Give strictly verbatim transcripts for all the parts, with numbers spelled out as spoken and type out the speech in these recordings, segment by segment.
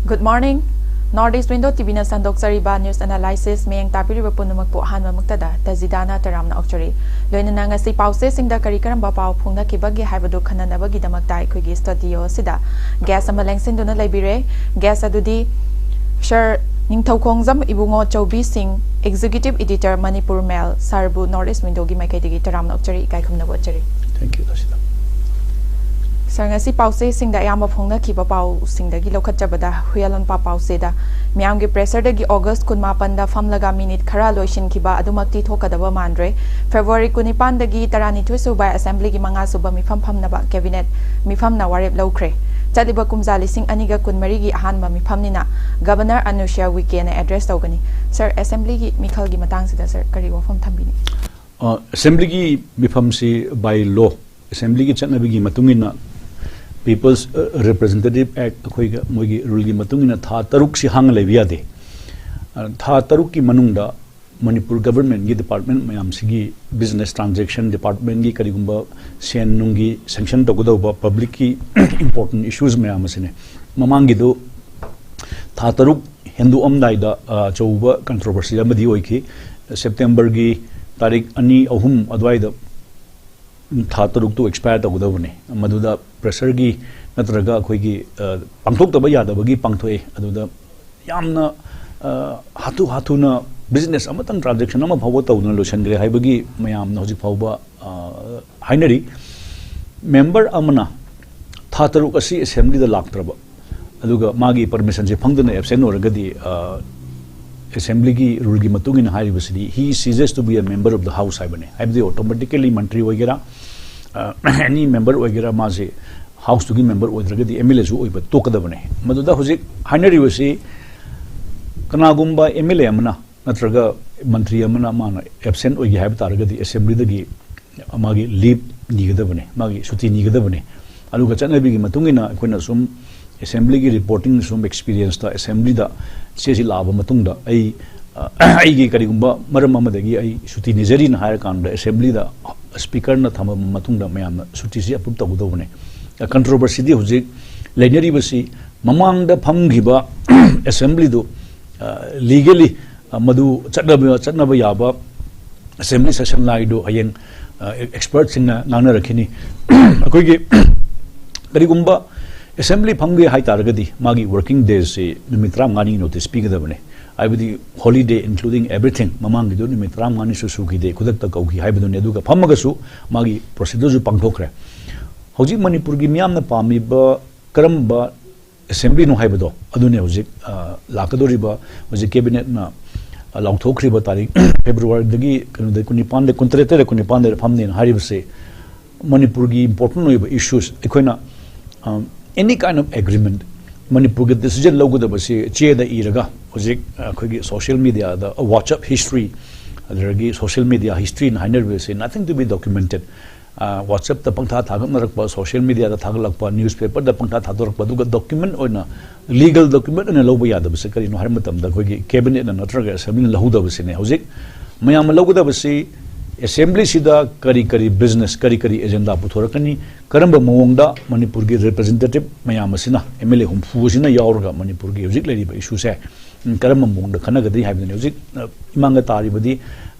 Good morning. North East Window T V ꯅ ꯁꯟꯗꯣꯛꯆꯔꯤꯕ news analysis ꯃꯤꯠꯌꯦꯡ ꯇꯥꯕꯤꯔꯤꯕ ꯄꯨꯝꯅꯃꯛꯄꯨ ꯑꯍꯥꯟꯕꯃꯛꯇꯗ ꯇꯖꯤꯗꯥꯅ ꯇꯔꯥꯝꯅ ꯑꯣꯛꯆꯔꯤ꯫ ꯂꯣꯏꯅꯅ ꯉꯁꯤ ꯄꯥꯎꯆꯦꯁꯤꯡꯗ ꯀꯔꯤ ꯀꯔꯝꯕ ꯄꯥꯎ ꯐꯣꯡꯅꯈꯤꯕꯒꯦ ꯍꯥꯏꯕꯗꯨ ꯈꯟꯅꯅꯕꯒꯤꯗꯃꯛꯇ ꯑꯩꯈꯣꯏꯒꯤ studio ꯑꯁꯤꯗ guest ꯑꯃ ꯂꯦꯡꯁꯤꯟꯗꯨꯅ ꯂꯩꯕꯤꯔꯦ꯫ Guest ꯑꯗꯨꯗꯤ Sir ꯅꯤꯡꯊꯧꯈꯣꯡꯖꯝ ꯏꯕꯨꯡꯉꯣ ꯆꯧꯕꯤ ꯁꯤꯡ, Executive Editor, Manipur Mail꯫ Sir ꯕꯨ North East Window ꯒꯤ ꯃꯥꯏꯀꯩꯗꯒꯤ ꯇꯔꯥꯝꯅ ꯑꯣꯛꯆꯔꯤ, ꯏꯀꯥꯏ ꯈꯨꯝꯅꯕ ꯎꯠꯆꯔꯤ꯫ Thank you, ꯇꯖꯤꯗꯥ꯫ Sir, ꯉꯁꯤ ꯄꯥꯎꯆꯦꯁꯤꯡꯗ ꯑꯌꯥꯝꯕ ꯐꯣꯡꯅꯈꯤꯕ ꯄꯥꯎꯁꯤꯡꯗꯒꯤ ꯂꯧꯈꯠꯆꯕꯗ, ꯍꯨꯏꯌꯥꯂꯣꯟꯄꯥ ꯄꯥꯎꯆꯦꯗ ꯃꯤꯌꯥꯝꯒꯤ pressureꯗꯒꯤ August ꯀꯨꯟꯃꯥꯄꯟꯗ ꯐꯝꯂꯒ minute ꯈꯔ ꯂꯣꯏꯁꯤꯟꯈꯤꯕ ꯑꯗꯨꯃꯛꯇꯤ ꯊꯣꯛꯀꯗꯕ ꯃꯥꯟꯗ꯭ꯔꯦ꯫ February ꯀꯨꯟꯅꯤꯄꯥꯟꯗꯒꯤ ꯇꯔꯥꯅꯤꯊꯣꯏ ꯁꯨꯕ Assemblyꯒꯤ ꯃꯉꯥ ꯁꯨꯕ ꯃꯤꯐꯝ ꯐꯝꯅꯕ Cabinet ꯃꯤꯐꯝꯅ ꯋꯥꯔꯦꯞ ꯂꯧꯈ꯭ꯔꯦ꯫ ꯆꯠꯂꯤꯕ ꯀꯨꯝꯖꯥ ꯂꯤꯁꯤꯡ ꯑꯅꯤꯒ ꯀꯨꯟꯃꯔꯤꯒꯤ ꯑꯍꯥꯟꯕ ꯃꯤꯐꯝꯅꯤꯅ Governor ꯑꯅꯨꯁ꯭ꯌꯥ ꯎꯏꯀꯦꯅ address ꯇꯧꯒꯅꯤ꯫ Sir, Assemblyꯒꯤ ꯃꯤꯈꯜꯒꯤ ꯃꯇꯥꯡꯁꯤꯗ, Sir, ꯀꯔꯤ ꯋꯥꯐꯝ ꯊꯝꯕꯤꯅꯤ? ꯑ, Assemblyꯒꯤ ꯃꯤꯐꯝꯁꯤ by law, Assemblyꯒꯤ ꯆꯠꯅꯕꯤꯒꯤ ꯃꯇꯨꯡ ꯏꯟꯅ People's, ꯑ, Representative Act, ꯑꯩꯈꯣꯏꯒ ꯃꯣꯏꯒꯤ ruleꯒꯤ ꯃꯇꯨꯡ ꯏꯟꯅ ꯊꯥ ꯇꯔꯨꯛꯁꯤ ꯍꯥꯡꯉ ꯂꯩꯕ ꯌꯥꯗꯦ꯫ ꯑ, ꯊꯥ ꯇꯔꯨꯛꯀꯤ ꯃꯅꯨꯡꯗ ꯃꯅꯤꯄꯨꯔ governmentꯒꯤ department ꯃꯌꯥꯝꯁꯤꯒꯤ business transaction departmentꯒꯤ ꯀꯔꯤꯒꯨꯝꯕ ꯁꯦꯟ ꯅꯨꯡꯒꯤ sanction ꯇꯧꯒꯗꯧꯕ publicꯀꯤ important issues ꯃꯌꯥꯝ ꯑꯁꯤꯅꯦ꯫ ꯃꯃꯥꯡꯒꯤꯗꯨ ꯊꯥ ꯇꯔꯨꯛ ꯍꯦꯟꯗꯣꯛꯑꯝꯗꯥꯏꯗ, ꯑ, ꯑꯆꯧꯕ controversy ꯑꯃꯗꯤ ꯑꯣꯏꯈꯤ꯫ Septemberꯒꯤ ꯇꯥꯔꯤꯛ ꯑꯅꯤ, ꯑꯍꯨꯝ ꯑꯗꯨꯋꯥꯏꯗ ꯊꯥ ꯇꯔꯨꯛꯇꯨ expire ꯇꯧꯒꯗꯕꯅꯤ꯫ ꯃꯗꯨꯗ pressureꯒꯤ ꯅꯠꯇ꯭ꯔꯒ ꯑꯩꯈꯣꯏꯒꯤ, ꯑ, ꯄꯥꯡꯊꯣꯛꯇꯕ ꯌꯥꯗꯕꯒꯤ ꯄꯥꯡꯊꯣꯛꯑꯦ꯫ ꯑꯗꯨꯗ ꯌꯥꯝꯅ, ꯑ, ꯍꯥꯊꯨ ꯍꯥꯊꯨꯅ business ꯑꯃꯇꯪ transaction ꯑꯃ ꯐꯥꯎꯕ ꯇꯧꯗꯅ ꯂꯣꯏꯁꯤꯟꯈ꯭ꯔꯦ ꯍꯥꯏꯕꯒꯤ ꯃꯌꯥꯝꯅ ꯍꯧꯖꯤꯛ ꯐꯥꯎꯕ, ꯑ, ꯍꯥꯏꯅꯔꯤ꯫ Member ꯑꯃꯅ ꯊꯥ ꯇꯔꯨꯛ ꯑꯁꯤ Assemblyꯗ ꯂꯥꯛꯇ꯭ꯔꯕ, ꯑꯗꯨꯒ ꯃꯥꯒꯤ permissionꯁꯦ ꯐꯪꯗꯅ absent ꯑꯣꯏꯔꯒꯗꯤ, ꯑ, Assemblyꯒꯤ ruleꯒꯤ ꯃꯇꯨꯡ ꯏꯟꯅ ꯍꯥꯏꯔꯤꯕꯁꯤꯗꯤ, he ceases to be a member of the House ꯍꯥꯏꯕꯅꯦ꯫ ꯍꯥꯏꯕꯗꯤ automatically ꯃꯟꯇ꯭ꯔꯤ ꯑꯣꯏꯒꯦꯔꯥ, ꯑ, any member ꯑꯣꯏꯒꯦꯔꯥ, ꯃꯥꯁꯦ Houseꯇꯨꯒꯤ member ꯑꯣꯏꯗ꯭ꯔꯒꯗꯤ MLAꯁꯨ ꯑꯣꯏꯕ ꯇꯣꯛꯀꯗꯕꯅꯦ꯫ ꯃꯗꯨꯗ ꯍꯧꯖꯤꯛ ꯍꯥꯏꯅꯔꯤꯕꯁꯤ, ꯀꯅꯥꯒꯨꯝꯕ MLA ꯑꯃꯅ ꯅꯠꯇ꯭ꯔꯒ ꯃꯟꯇ꯭ꯔꯤ ꯑꯃꯅ ꯃꯥꯅ absent ꯑꯣꯏꯒꯦ ꯍꯥꯏꯕ ꯇꯥꯔꯒꯗꯤ Assemblyꯗꯒꯤ ꯃꯥꯒꯤ leave ꯅꯤꯒꯗꯕꯅꯦ, ꯃꯥꯒꯤ ꯁꯨꯇꯤ ꯅꯤꯒꯗꯕꯅꯦ꯫ ꯑꯗꯨꯒ ꯆꯠꯅꯕꯤꯒꯤ ꯃꯇꯨꯡ ꯏꯟꯅ ꯑꯩꯈꯣꯏꯅ ꯁꯨꯝ Assemblyꯒꯤ reporting ꯁꯨꯝ experienceꯇ, Assemblyꯗ ꯆꯦꯁꯤ ꯂꯥꯛꯑꯕ ꯃꯇꯨꯡꯗ ꯑꯩ, ꯑ, ꯑꯩꯒꯤ ꯀꯔꯤꯒꯨꯝꯕ ꯃꯔꯝ ꯑꯃꯗꯒꯤ ꯑꯩ ꯁꯨꯇꯤ ꯅꯤꯖꯔꯤꯅ ꯍꯥꯏꯔꯀꯥꯟꯗ Assemblyꯗ Speakerꯅ ꯊꯝꯃꯕ ꯃꯇꯨꯡꯗ ꯃꯌꯥꯝꯅ ꯁꯨꯇꯤꯁꯤ approve ꯇꯧꯒꯗꯧꯕꯅꯦ꯫ Controversyꯗꯤ ꯍꯧꯖꯤꯛ ꯂꯩꯅꯔꯤꯕꯁꯤ ꯃꯃꯥꯡꯗ ꯐꯝꯈꯤꯕ ꯑꯦꯁꯦꯝꯕ꯭ꯂꯤꯗꯨ ꯂꯤꯒꯦꯂꯤ ꯃꯗꯨ ꯆꯠꯅꯕ ꯆꯠꯅꯕ ꯌꯥꯕ ꯑꯦꯁꯦꯝꯕ꯭ꯂꯤ ꯁꯦꯁꯟ ꯂꯥꯏꯗꯨ ꯍꯌꯦꯡ ꯑꯦꯛꯁꯄꯔꯠꯁꯤꯡꯅ ꯉꯥꯡꯅꯔꯛꯈꯤꯅꯤ꯫ ꯑꯩꯈꯣꯏꯒꯤ ꯀꯔꯤꯒꯨꯝꯕ ꯑꯦꯁꯦꯝꯕ꯭ꯂꯤ ꯐꯝꯒꯦ ꯍꯥꯏꯇꯥꯔꯒꯗꯤ ꯃꯥꯒꯤ ꯋꯥꯔꯀꯤꯡ ꯗꯦꯁꯁꯤ ꯅꯨꯃꯤꯠ ꯇꯔꯥꯃꯉꯥꯅꯤ ꯅꯣꯇꯤꯁ ꯄꯤꯒꯗꯕꯅꯤ꯫ ꯍꯥꯏꯕꯗꯤ ꯍꯣꯂꯤꯗꯦ including everything ꯃꯃꯥꯡꯒꯤꯗꯨ ꯅꯨꯃꯤꯠ ꯇꯔꯥꯃꯉꯥꯅꯤꯁꯨ ꯁꯨꯈꯤꯗꯦ, ꯈꯨꯗꯛꯇ ꯀꯧꯈꯤ ꯍꯥꯏꯕꯗꯨꯅꯤ꯫ ꯑꯗꯨꯒ ꯐꯝꯃꯒꯁꯨ ꯃꯥꯒꯤ ꯄ꯭ꯔꯣꯁꯤꯗꯨꯔꯁꯨ ꯄꯥꯡꯊꯣꯛꯈ꯭ꯔꯦ꯫ ꯍꯧꯖꯤꯛ ꯃꯅꯤꯄꯨꯔꯒꯤ ꯃꯤꯌꯥꯝꯅ ꯄꯥꯝꯃꯤꯕ ꯀꯔꯝꯕ ꯑꯦꯁꯦꯝꯕ꯭ꯂꯤꯅꯣ ꯍꯥꯏꯕꯗꯣ ꯑꯗꯨꯅꯦ ꯍꯧꯖꯤꯛ ꯂꯥꯛꯀꯗꯧꯔꯤꯕ ꯍꯧꯖꯤꯛ ꯀꯦꯕꯤꯅꯦꯠꯅ ꯂꯥꯎꯊꯣꯛꯈ꯭ꯔꯤꯕ ꯇꯥꯔꯤꯛ ꯐꯦꯕ꯭ꯔꯨꯋꯥꯔꯤꯗꯒꯤ ꯀꯩꯅꯣꯗ ꯀꯨꯟꯅꯤꯄꯥꯟꯗ, ꯀꯨꯟꯇꯔꯦꯠꯇꯔ ꯀꯨꯟꯅꯤꯄꯥꯟꯗ ꯐꯝꯅꯦꯅ ꯍꯥꯏꯔꯤꯕꯁꯦ꯫ ꯃꯅꯤꯄꯨꯔꯒꯤ ꯏꯝꯄꯣꯔꯇꯦꯟ ꯑꯣꯏꯕ ꯏꯁꯨꯁ ꯑꯩꯈꯣꯏꯅ any kind of agreement ꯃꯅꯤꯄꯨꯔꯒꯤ ꯗꯤꯁꯤꯖꯟ ꯂꯧꯒꯗꯕꯁꯤ ꯆꯦꯗ ꯏꯔꯒ ꯍꯧꯖꯤꯛ ꯑꯩꯈꯣꯏꯒꯤ ꯁꯣꯁꯤꯌꯦꯜ ꯃꯤꯗꯤꯌꯥꯗ ꯋꯥꯆꯞ ꯍꯤꯁꯇ꯭ꯔꯤ ꯑꯗꯨꯗꯒꯤ ꯁꯣꯁꯤꯌꯦꯜ ꯃꯤꯗꯤꯌꯥ ꯍꯤꯁꯇ꯭ꯔꯤꯅ ꯍꯥꯏꯅꯔꯤꯕꯁꯤ nothing to be documented꯫ ꯋꯥꯆꯞꯇ ꯄꯪꯊꯥ ꯊꯥꯒꯠꯅꯔꯛꯄ, ꯁꯣꯁꯤꯌꯦꯜ ꯃꯤꯗꯤꯌꯥꯗ ꯊꯥꯒꯠꯂꯛꯄ, ꯅ꯭ꯌꯨꯁꯄꯦꯄꯔꯗ ꯄꯪꯊꯥ ꯊꯥꯗꯣꯔꯛꯄ, ꯑꯗꯨꯒ ꯗꯣꯀ꯭ꯌꯨꯃꯦꯟ ꯑꯣꯏꯅ ꯂꯤꯒꯦꯜ ꯗꯣꯀ꯭ꯌꯨꯃꯦꯟ ꯑꯣꯏꯅ ꯂꯧꯕ ꯌꯥꯗꯕꯁꯦ ꯀꯔꯤꯅꯣ ꯍꯥꯏꯕ ꯃꯇꯝꯗ ꯑꯩꯈꯣꯏꯒꯤ ꯀꯦꯕꯤꯅꯦꯠꯅ ꯅꯠꯇ꯭ꯔꯒ ꯑꯦꯁꯦꯝꯕ꯭ꯂꯤꯅ ꯂꯧꯍꯧꯗꯕꯁꯤꯅꯦ꯫ ꯍꯧꯖꯤꯛ ꯃꯌꯥꯝꯅ ꯂꯧꯒꯗꯕꯁꯤ ꯑꯦꯁꯦꯝꯕ꯭ꯂꯤꯁꯤꯗ ꯀꯔꯤ ꯀꯔꯤ ꯕꯤꯖꯤꯅꯦꯁ, ꯀꯔꯤ ꯀꯔꯤ ꯑꯦꯖꯦꯟꯗꯥ ꯄꯨꯊꯣꯔꯛꯀꯅꯤ, ꯀꯔꯝꯕ ꯃꯑꯣꯡꯗ ꯃꯅꯤꯄꯨꯔꯒꯤ ꯔꯤꯄ꯭ꯔꯖꯦꯟꯇꯦꯇꯤꯞ ꯃꯌꯥꯝ ꯑꯁꯤꯅ, ꯑꯦꯝ ꯑꯦꯜ ꯑꯦ ꯍꯨꯝꯐꯨ ꯑꯁꯤꯅ ꯌꯥꯎꯔꯒ ꯃꯅꯤꯄꯨꯔꯒꯤ ꯍꯧꯖꯤꯛ ꯂꯩꯔꯤꯕ ꯏꯁꯨꯁꯦ ꯀꯔꯝꯕ ꯃꯑꯣꯡꯗ ꯈꯟꯅꯒꯗꯒꯦ ꯍꯥꯏꯕꯗꯨꯅꯤ꯫ ꯍꯧꯖꯤꯛ ꯏꯃꯥꯡꯗ ꯇꯥꯔꯤꯕꯗꯤ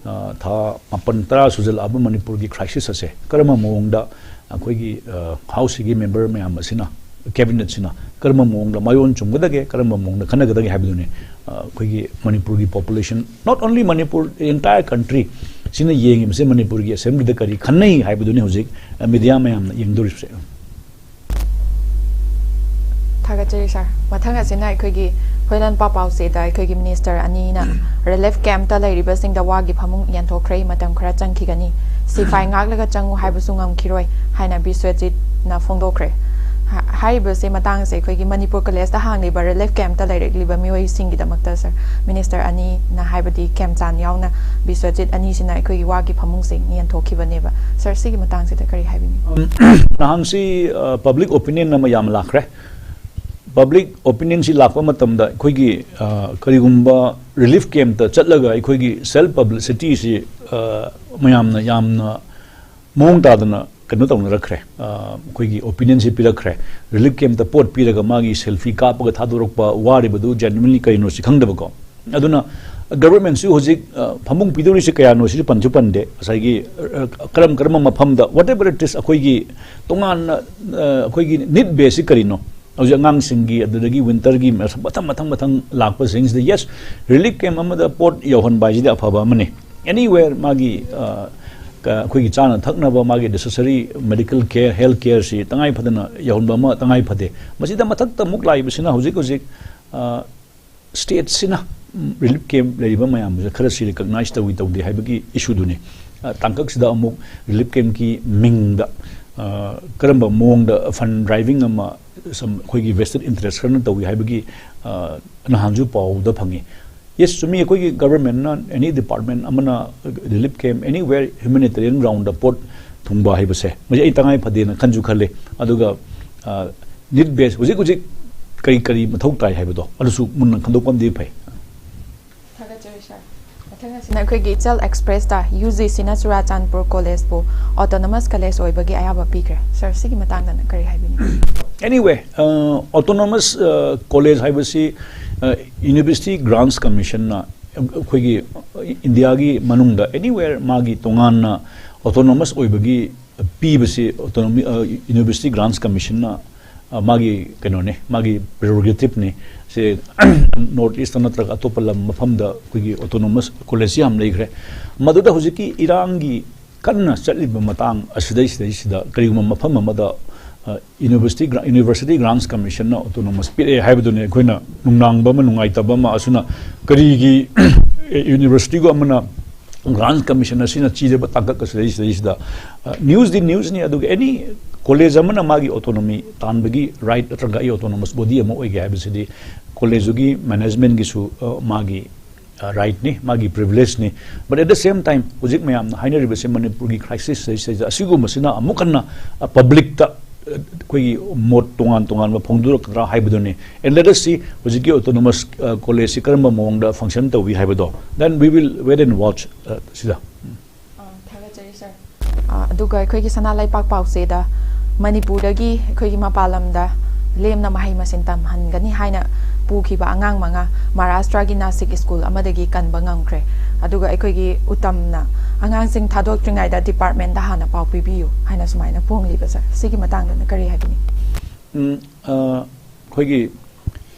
ꯊꯥ ꯃꯥꯄꯟ ꯇꯔꯥ ꯁꯨꯖꯜꯂꯛꯑꯕ ꯃꯅꯤꯄꯨꯔꯒꯤ ꯀ꯭ꯔꯥꯏꯁꯤꯁ ꯑꯁꯦ ꯀꯔꯝꯕ ꯃꯑꯣꯡꯗ ꯑꯩꯈꯣꯏꯒꯤ ꯍꯥꯎꯁꯁꯤꯒꯤ ꯃꯦꯝꯕꯔ ꯃꯌꯥꯝ ꯑꯁꯤꯅ, ꯀꯦꯕꯤꯅꯦꯠꯁꯤꯅ ꯀꯔꯝꯕ ꯃꯑꯣꯡꯗ ꯃꯥꯏꯑꯣꯟ ꯆꯨꯝꯒꯗꯒꯦ, ꯀꯔꯝꯕ ꯃꯑꯣꯡꯗ ꯈꯟꯅꯒꯗꯒꯦ ꯍꯥꯏꯕꯗꯨꯅꯤ꯫ ꯑꯩꯈꯣꯏꯒꯤ ꯃꯅꯤꯄꯨꯔꯒꯤ population, not only Manipur, entire country ꯁꯤꯅ ꯌꯦꯡꯉꯤꯕꯁꯦ ꯃꯅꯤꯄꯨꯔꯒꯤ ꯑꯦꯁꯦꯝꯕ꯭ꯂꯤꯗ ꯀꯔꯤ ꯈꯟꯅꯩ ꯍꯥꯏꯕꯗꯨꯅꯤ ꯍꯧꯖꯤꯛ ꯃꯤꯗꯤꯌꯥ ꯃꯌꯥꯝꯅ ꯌꯦꯡꯗꯣꯔꯤꯕꯁꯦ꯫ ꯊꯥꯒꯠꯆꯔꯤ ꯁꯥꯔ꯫ ꯃꯊꯪ ꯑꯁꯤꯅ ꯑꯩꯈꯣꯏꯒꯤ ꯍꯨꯏꯂꯟꯄꯥ ꯄꯥꯎꯆꯦꯗ ꯑꯩꯈꯣꯏꯒꯤ ꯃꯤꯅꯤꯁꯇꯔ ꯑꯅꯤꯅ ꯔꯤꯂꯤꯐ ꯀꯦꯝꯞꯇ ꯂꯩꯔꯤꯕꯁꯤꯡꯗ ꯋꯥꯒꯤ ꯐꯃꯨꯡ ꯌꯦꯟꯊꯣꯛꯈ꯭ꯔꯦ, ꯃꯇꯝ ꯈꯔ ꯆꯪꯈꯤꯒꯅꯤ, ꯁꯤꯐꯥꯏ ꯉꯥꯛꯂꯒ ꯆꯪꯉꯨ ꯍꯥꯏꯕꯁꯨ ꯉꯝꯈꯤꯔꯣꯏ ꯍꯥꯏꯅ ꯕꯤꯁ꯭ꯋꯖꯤꯠꯅ ꯐꯣꯡꯗꯣꯛꯈ꯭ꯔꯦ꯫ ꯍꯥꯏꯔꯤꯕꯁꯦ ꯃꯇꯥꯡꯁꯦ ꯑꯩꯈꯣꯏꯒꯤ ꯃꯅꯤꯄꯨꯔ ꯀꯣꯂꯦꯖꯇ ꯍꯥꯡꯂꯤꯕ ꯔꯤꯂꯤꯐ ꯀꯦꯝꯞꯇ ꯂꯩꯔꯛꯂꯤꯕ ꯃꯤꯑꯣꯏꯁꯤꯡꯒꯤꯗꯃꯛꯇ ꯁꯥꯔ, ꯃꯤꯅꯤꯁꯇꯔ ꯑꯅꯤꯅ ꯍꯥꯏꯕꯗꯤ ꯈꯦꯝꯆꯥꯟ ꯌꯥꯎꯅ ꯕꯤꯁ꯭ꯋꯖꯤꯠ ꯑꯅꯤꯁꯤꯅ ꯑꯩꯈꯣꯏꯒꯤ ꯋꯥꯒꯤ ꯐꯃꯨꯡꯁꯦ ꯌꯦꯟꯊꯣꯛꯈꯤꯕꯅꯦꯕ꯫ ꯁꯥꯔ, ꯁꯤꯒꯤ ꯃꯇꯥꯡꯁꯤꯗ ꯀꯔꯤ ꯍꯥꯏꯕꯤꯅꯤꯡ? ꯅꯍꯥꯟꯁꯤ ꯄꯕ꯭ꯂꯤꯛ ꯑꯣꯄꯤꯅꯤꯌꯟ ꯑꯃ ꯌꯥꯝ ꯂꯥꯛꯈ꯭ꯔꯦ꯫ ꯄꯕ꯭ꯂꯤꯛ ꯑꯣꯄꯤꯅꯤꯌꯟꯁꯤ ꯂꯥꯛꯄ ꯃꯇꯝꯗ ꯑꯩꯈꯣꯏꯒꯤ ꯀꯔꯤꯒꯨꯝꯕ ꯔꯤꯂꯤꯐ ꯀꯦꯝꯞꯇ ꯆꯠꯂꯒ ꯑꯩꯈꯣꯏꯒꯤ ꯁꯦꯜꯐ ꯄꯕ꯭ꯂꯤꯁꯤꯇꯤꯁꯤ ꯃꯌꯥꯝꯅ ꯌꯥꯝꯅ ꯃꯑꯣꯡ ꯇꯥꯗꯅ ꯀꯩꯅꯣ ꯇꯧꯅꯔꯛꯈ꯭ꯔꯦ, ꯑꯩꯈꯣꯏꯒꯤ ꯑꯣꯄꯤꯅꯤꯌꯟꯁꯦ ꯄꯤꯔꯛꯈ꯭ꯔꯦ꯫ ꯔꯤꯂꯤꯐ ꯀꯦꯝꯞꯇ ꯄꯣꯠ ꯄꯤꯔꯒ ꯃꯥꯒꯤ ꯁꯦꯜꯐꯤ ꯀꯥꯞꯄꯒ ꯊꯥꯗꯣꯔꯛꯄ, ꯋꯥꯔꯤꯕꯗꯨ ꯖꯦꯟꯋꯤꯟꯂꯤ ꯀꯔꯤꯅꯣ ꯁꯤ ꯈꯪꯗꯕꯀꯣ꯫ ꯑꯗꯨꯅ ꯒꯕꯔꯃꯦꯟꯁꯨ ꯍꯧꯖꯤꯛ ꯐꯃꯨꯡ ꯄꯤꯗꯧꯔꯤꯁꯦ ꯀꯌꯥꯅꯣ ꯁꯤꯁꯨ ꯄꯟꯁꯨ ꯄꯟꯗꯦ꯫ ꯉꯁꯥꯏꯒꯤ ꯀꯔꯝ ꯀꯔꯝꯕ ꯃꯐꯝꯗ, whatever it is, ꯑꯩꯈꯣꯏꯒꯤ ꯇꯣꯉꯥꯟꯅ ꯑꯩꯈꯣꯏꯒꯤ ꯅꯤꯗ ꯕꯦꯁꯁꯤ ꯀꯔꯤꯅꯣ? ꯍꯧꯖꯤꯛ ꯑꯉꯥꯡꯁꯤꯡꯒꯤ, ꯑꯗꯨꯗꯒꯤ ꯋꯤꯟꯇꯔꯒꯤ ꯃꯊꯪ ꯃꯊꯪ ꯃꯊꯪ ꯂꯥꯛꯄꯁꯤꯡꯁꯤꯗ, ꯌꯦꯁ, ꯔꯤꯂꯤꯐ ꯀꯦꯝꯞ ꯑꯃꯗ ꯄꯣꯠ ꯌꯧꯍꯟꯕ ꯍꯥꯏꯁꯤꯗꯤ ꯑꯐꯕ ꯑꯃꯅꯤ꯫ ꯑꯦꯅꯤꯋꯦꯌꯔ ꯃꯥꯒꯤ ꯑꯩꯈꯣꯏꯒꯤ ꯆꯥꯅ ꯊꯛꯅꯕ, ꯃꯥꯒꯤ ꯅꯦꯁꯦꯁꯔꯤ ꯃꯦꯗꯤꯀꯦꯜ ꯀꯦꯌꯔ, ꯍꯦꯜꯊ ꯀꯦꯌꯔꯁꯤ ꯇꯉꯥꯏ ꯐꯗꯅ ꯌꯧꯍꯟꯕ ꯑꯃ ꯇꯉꯥꯏ ꯐꯗꯦ꯫ ꯃꯁꯤꯗ ꯃꯊꯛꯇ ꯑꯃꯨꯛ ꯂꯥꯛꯏꯕꯁꯤꯅ ꯍꯧꯖꯤꯛ ꯍꯧꯖꯤꯛ ꯁ꯭ꯇꯦꯠꯁꯤꯅ ꯔꯤꯂꯤꯐ ꯀꯦꯝꯞ ꯂꯩꯔꯤꯕ ꯃꯌꯥꯝꯁꯦ ꯈꯔꯁꯤ ꯔꯤꯀꯛꯅꯥꯏꯖ ꯇꯧꯏ ꯇꯧꯗꯦ ꯍꯥꯏꯕꯒꯤ ꯏꯁꯨꯗꯨꯅꯤ꯫ ꯇꯥꯡꯀꯛꯁꯤꯗ ꯑꯃꯨꯛ ꯔꯤꯂꯤꯐ ꯀꯦꯝꯞꯀꯤ ꯃꯤꯡꯗ ꯀꯔꯝꯕ ꯃꯑꯣꯡꯗ ꯐꯟ ꯗ꯭ꯔꯥꯏꯚꯤꯡ ꯑꯃ, ꯁꯝ ꯑꯩꯈꯣꯏꯒꯤ ꯚꯦꯁꯇꯦꯠ ꯏꯟꯇꯔꯦꯁ ꯈꯔꯅ ꯇꯧꯏ ꯍꯥꯏꯕꯒꯤ ꯅꯍꯥꯟꯁꯨ ꯄꯥꯎꯗ ꯐꯪꯉꯤ꯫ ꯌꯦꯁ, ꯆꯨꯝꯃꯤ, ꯑꯩꯈꯣꯏꯒꯤ ꯒꯕꯔꯃꯦꯟꯅ, ꯑꯦꯅꯤ ꯗꯤꯄꯥꯔꯠꯃꯦꯟ ꯑꯃꯅ ꯔꯤꯂꯤꯐ ꯀꯦꯝꯞ ꯑꯦꯅꯤꯋꯦꯌꯔ ꯍ꯭ꯌꯨꯃꯦꯅꯤꯇꯦꯔꯤꯌꯟ ꯒ꯭ꯔꯥꯎꯟꯗ ꯄꯣꯠ ꯊꯨꯡꯕ ꯍꯥꯏꯕꯁꯦ, ꯃꯁꯤ ꯑꯩ ꯇꯉꯥꯏ ꯐꯗꯦꯅ ꯈꯟꯁꯨ ꯈꯜꯂꯤ꯫ ꯑꯗꯨꯒ ꯅꯤꯗ ꯕꯦꯁ ꯍꯧꯖꯤꯛ ꯍꯧꯖꯤꯛ ꯀꯔꯤ ꯀꯔꯤ ꯃꯊꯧ ꯇꯥꯏ ꯍꯥꯏꯕꯗꯣ ꯑꯗꯨꯁꯨ ꯃꯨꯟꯅ ꯈꯟꯗꯣꯛꯄ ꯑꯃꯗꯤ ꯐꯩ꯫ ꯊꯥꯒꯠꯆꯔꯤ ꯁꯥꯔ꯫ ꯃꯊꯪ ꯑꯁꯤꯅ ꯑꯩꯈꯣꯏꯒꯤ ꯏꯆꯜ ꯑꯦꯛꯁꯄ꯭ꯔꯦꯁꯇ ꯌꯨ ꯖꯤ ꯁꯤꯅ ꯆꯨꯔꯥꯆꯥꯟꯄꯨꯔ ꯀꯣꯂꯦꯖꯄꯨ ꯑꯣꯇꯣꯅꯣꯃꯁ ꯀꯣꯂꯦꯖ ꯑꯣꯏꯕꯒꯤ ꯑꯌꯥꯕ ꯄꯤꯈ꯭ꯔꯦ꯫ ꯁꯥꯔ, ꯁꯤꯒꯤ ꯃꯇꯥꯡꯗꯅ ꯀꯔꯤ ꯍꯥꯏꯕꯤꯅꯤꯡꯕ? ꯑꯦꯅꯤꯋꯦ, ꯑꯣꯇꯣꯅꯣꯃꯁ ꯀꯣꯂꯦꯖ ꯍꯥꯏꯕꯁꯤ ꯌꯨꯅꯤꯚꯔꯁꯤꯇꯤ ꯒ꯭ꯔꯥꯟꯁ ꯀꯃꯤꯁꯟꯅ ꯑꯩꯈꯣꯏꯒꯤ ꯏꯟꯗꯤꯌꯥꯒꯤ ꯃꯅꯨꯡꯗ ꯑꯦꯅꯤꯋꯦꯌꯔ ꯃꯥꯒꯤ ꯇꯣꯉꯥꯟꯅ ꯑꯣꯇꯣꯅꯣꯃꯁ ꯑꯣꯏꯕꯒꯤ ꯄꯤꯕꯁꯤ ꯑꯣꯇꯣꯅꯣꯃꯤ, ꯌꯨꯅꯤꯚꯔꯁꯤꯇꯤ ꯒ꯭ꯔꯥꯟꯁ ꯀꯃꯤꯁꯟꯅ ꯃꯥꯒꯤ ꯀꯩꯅꯣꯅꯤ, ꯃꯥꯒꯤ ꯄ꯭ꯔꯦꯔꯣꯒꯦꯇꯤꯞꯅꯤ꯫ ꯁꯦ ꯅꯣꯔꯠ ꯏꯁꯇ ꯅꯠꯇ꯭ꯔꯒ ꯑꯇꯣꯞꯄ ꯂꯝ ꯃꯐꯝꯗ ꯑꯩꯈꯣꯏꯒꯤ ꯑꯣꯇꯣꯅꯣꯃꯁ ꯀꯣꯂꯦꯖꯁꯤ ꯌꯥꯝ ꯂꯩꯈ꯭ꯔꯦ꯫ ꯃꯗꯨꯗ ꯍꯧꯖꯤꯛꯀꯤ ꯏꯔꯥꯡꯒꯤ ꯀꯟꯅ ꯆꯠꯂꯤꯕ ꯃꯇꯥꯡ ꯑꯁꯤꯗꯩꯁꯤꯗꯩꯁꯤꯗ ꯀꯔꯤꯒꯨꯝꯕ ꯃꯐꯝ ꯑꯃꯗ ꯌꯨꯅꯤꯚꯔꯁꯤꯇꯤ ꯒ꯭ꯔꯥ-, ꯌꯨꯅꯤꯚꯔꯁꯤꯇꯤ ꯒ꯭ꯔꯥꯟꯁ ꯀꯃꯤꯁꯟꯅ ꯑꯣꯇꯣꯅꯣꯃꯁ ꯄꯤꯔꯛꯑꯦ ꯍꯥꯏꯕꯗꯨꯅꯤ ꯑꯩꯈꯣꯏꯅ ꯅꯨꯡꯅꯥꯡꯕ ꯑꯃ, ꯅꯨꯡꯉꯥꯏꯇꯕ ꯑꯃ꯫ ꯑꯁꯨꯅ ꯀꯔꯤꯒꯤ ꯌꯨꯅꯤꯚꯔꯁꯤꯇꯤꯒ ꯑꯃꯅ ꯒ꯭ꯔꯥꯟꯁ ꯀꯃꯤꯁꯟ ꯑꯁꯤꯅ ꯆꯤꯗꯕ ꯇꯥꯡꯀꯛ ꯑꯁꯤꯗꯩꯁꯤꯗꯩꯁꯤꯗ ꯅ꯭ꯌꯨꯁꯇꯤ ꯅ꯭ꯌꯨꯁꯅꯤ꯫ ꯑꯗꯨꯒ ꯑꯦꯅꯤ ꯀꯣꯂꯦꯖ ꯑꯃꯅ ꯃꯥꯒꯤ ꯑꯣꯇꯣꯅꯣꯃꯤ ꯇꯥꯟꯕꯒꯤ ꯔꯥꯏꯠ ꯅꯠꯇ꯭ꯔꯒ ꯑꯩ ꯑꯣꯇꯣꯅꯣꯃꯁ ꯕꯣꯗꯤ ꯑꯃ ꯑꯣꯏꯒꯦ ꯍꯥꯏꯕꯁꯤꯗꯤ ꯀꯣꯂꯦꯖꯇꯨꯒꯤ ꯃꯦꯅꯦꯖꯃꯦꯟꯒꯤꯁꯨ ꯃꯥꯒꯤ ꯔꯥꯏꯠꯅꯤ, ꯃꯥꯒꯤ ꯄ꯭ꯔꯤꯚꯤꯂꯦꯖꯅꯤ꯫ But at the same time, ꯍꯧꯖꯤꯛ ꯃꯌꯥꯝꯅ ꯍꯥꯏꯅꯔꯤꯕꯁꯦ ꯃꯅꯤꯄꯨꯔꯒꯤ ꯀ꯭ꯔꯥꯏꯁꯤꯁ ꯑꯁꯤꯗ ꯑꯁꯤꯒꯨꯝꯕꯁꯤꯅ ꯑꯃꯨꯛ ꯍꯟꯅ ꯄꯕ꯭ꯂꯤꯛꯇ ꯑꯩꯈꯣꯏꯒꯤ ꯃꯣꯠ ꯇꯣꯉꯥꯟ ꯇꯣꯉꯥꯟꯕ ꯐꯣꯡꯗꯣꯔꯛꯀꯗ꯭ꯔꯥ ꯍꯥꯏꯕꯗꯨꯅꯤ꯫ And let us see, ꯍꯧꯖꯤꯛꯀꯤ ꯑꯣꯇꯣꯅꯣꯃꯁ ꯀꯣꯂꯦꯖꯁꯤ ꯀꯔꯝꯕ ꯃꯑꯣꯡꯗ ꯐꯪꯁꯟ ꯇꯧꯏ ꯍꯥꯏꯕꯗꯣ, then we will wait and watch꯫ ꯁꯤꯗ꯫ ꯑꯥ, ꯊꯥꯒꯠꯆꯔꯤ ꯁꯥꯔ꯫ ꯑ, ꯑꯗꯨꯒ ꯑꯩꯈꯣꯏꯒꯤ ꯁꯅꯥ ꯂꯩꯄꯥꯛ ꯄꯥꯎꯆꯦꯗ ꯃꯅꯤꯄꯨꯔꯗꯒꯤ ꯑꯩꯈꯣꯏꯒꯤ ꯃꯄꯥꯟ ꯂꯝꯗ ꯂꯦꯝꯅ ꯃꯍꯩ ꯃꯁꯤꯡ ꯇꯝꯍꯟꯒꯅꯤ ꯍꯥꯏꯅ ꯄꯨꯈꯤꯕ ꯑꯉꯥꯡ ꯃꯉꯥ ꯃꯍꯥꯔꯥꯁꯇ꯭ꯔꯒꯤ ꯅꯥꯁꯤꯛ ꯁ꯭ꯀꯨꯜ ꯑꯃꯗꯒꯤ ꯀꯟꯕ ꯉꯝꯈ꯭ꯔꯦ꯫ ꯑꯗꯨꯒ ꯑꯩꯈꯣꯏꯒꯤ ꯎꯇꯝꯅ ꯑꯉꯥꯡꯁꯤꯡ ꯊꯥꯗꯣꯛꯇ꯭ꯔꯤꯉꯩꯗ ꯗꯤꯄꯥꯔꯠꯃꯦꯟꯗ ꯍꯥꯟꯅ ꯄꯥꯎ ꯄꯤꯕꯤꯌꯨ ꯍꯥꯏꯅ ꯁꯨꯃꯥꯏꯅ ꯐꯣꯡꯂꯤꯕꯁꯦ, ꯁꯤꯒꯤ ꯃꯇꯥꯡꯗꯅ ꯀꯔꯤ ꯍꯥꯏꯕꯤꯅꯤꯡ? ꯎꯝ, ꯑ, ꯑꯩꯈꯣꯏꯒꯤ,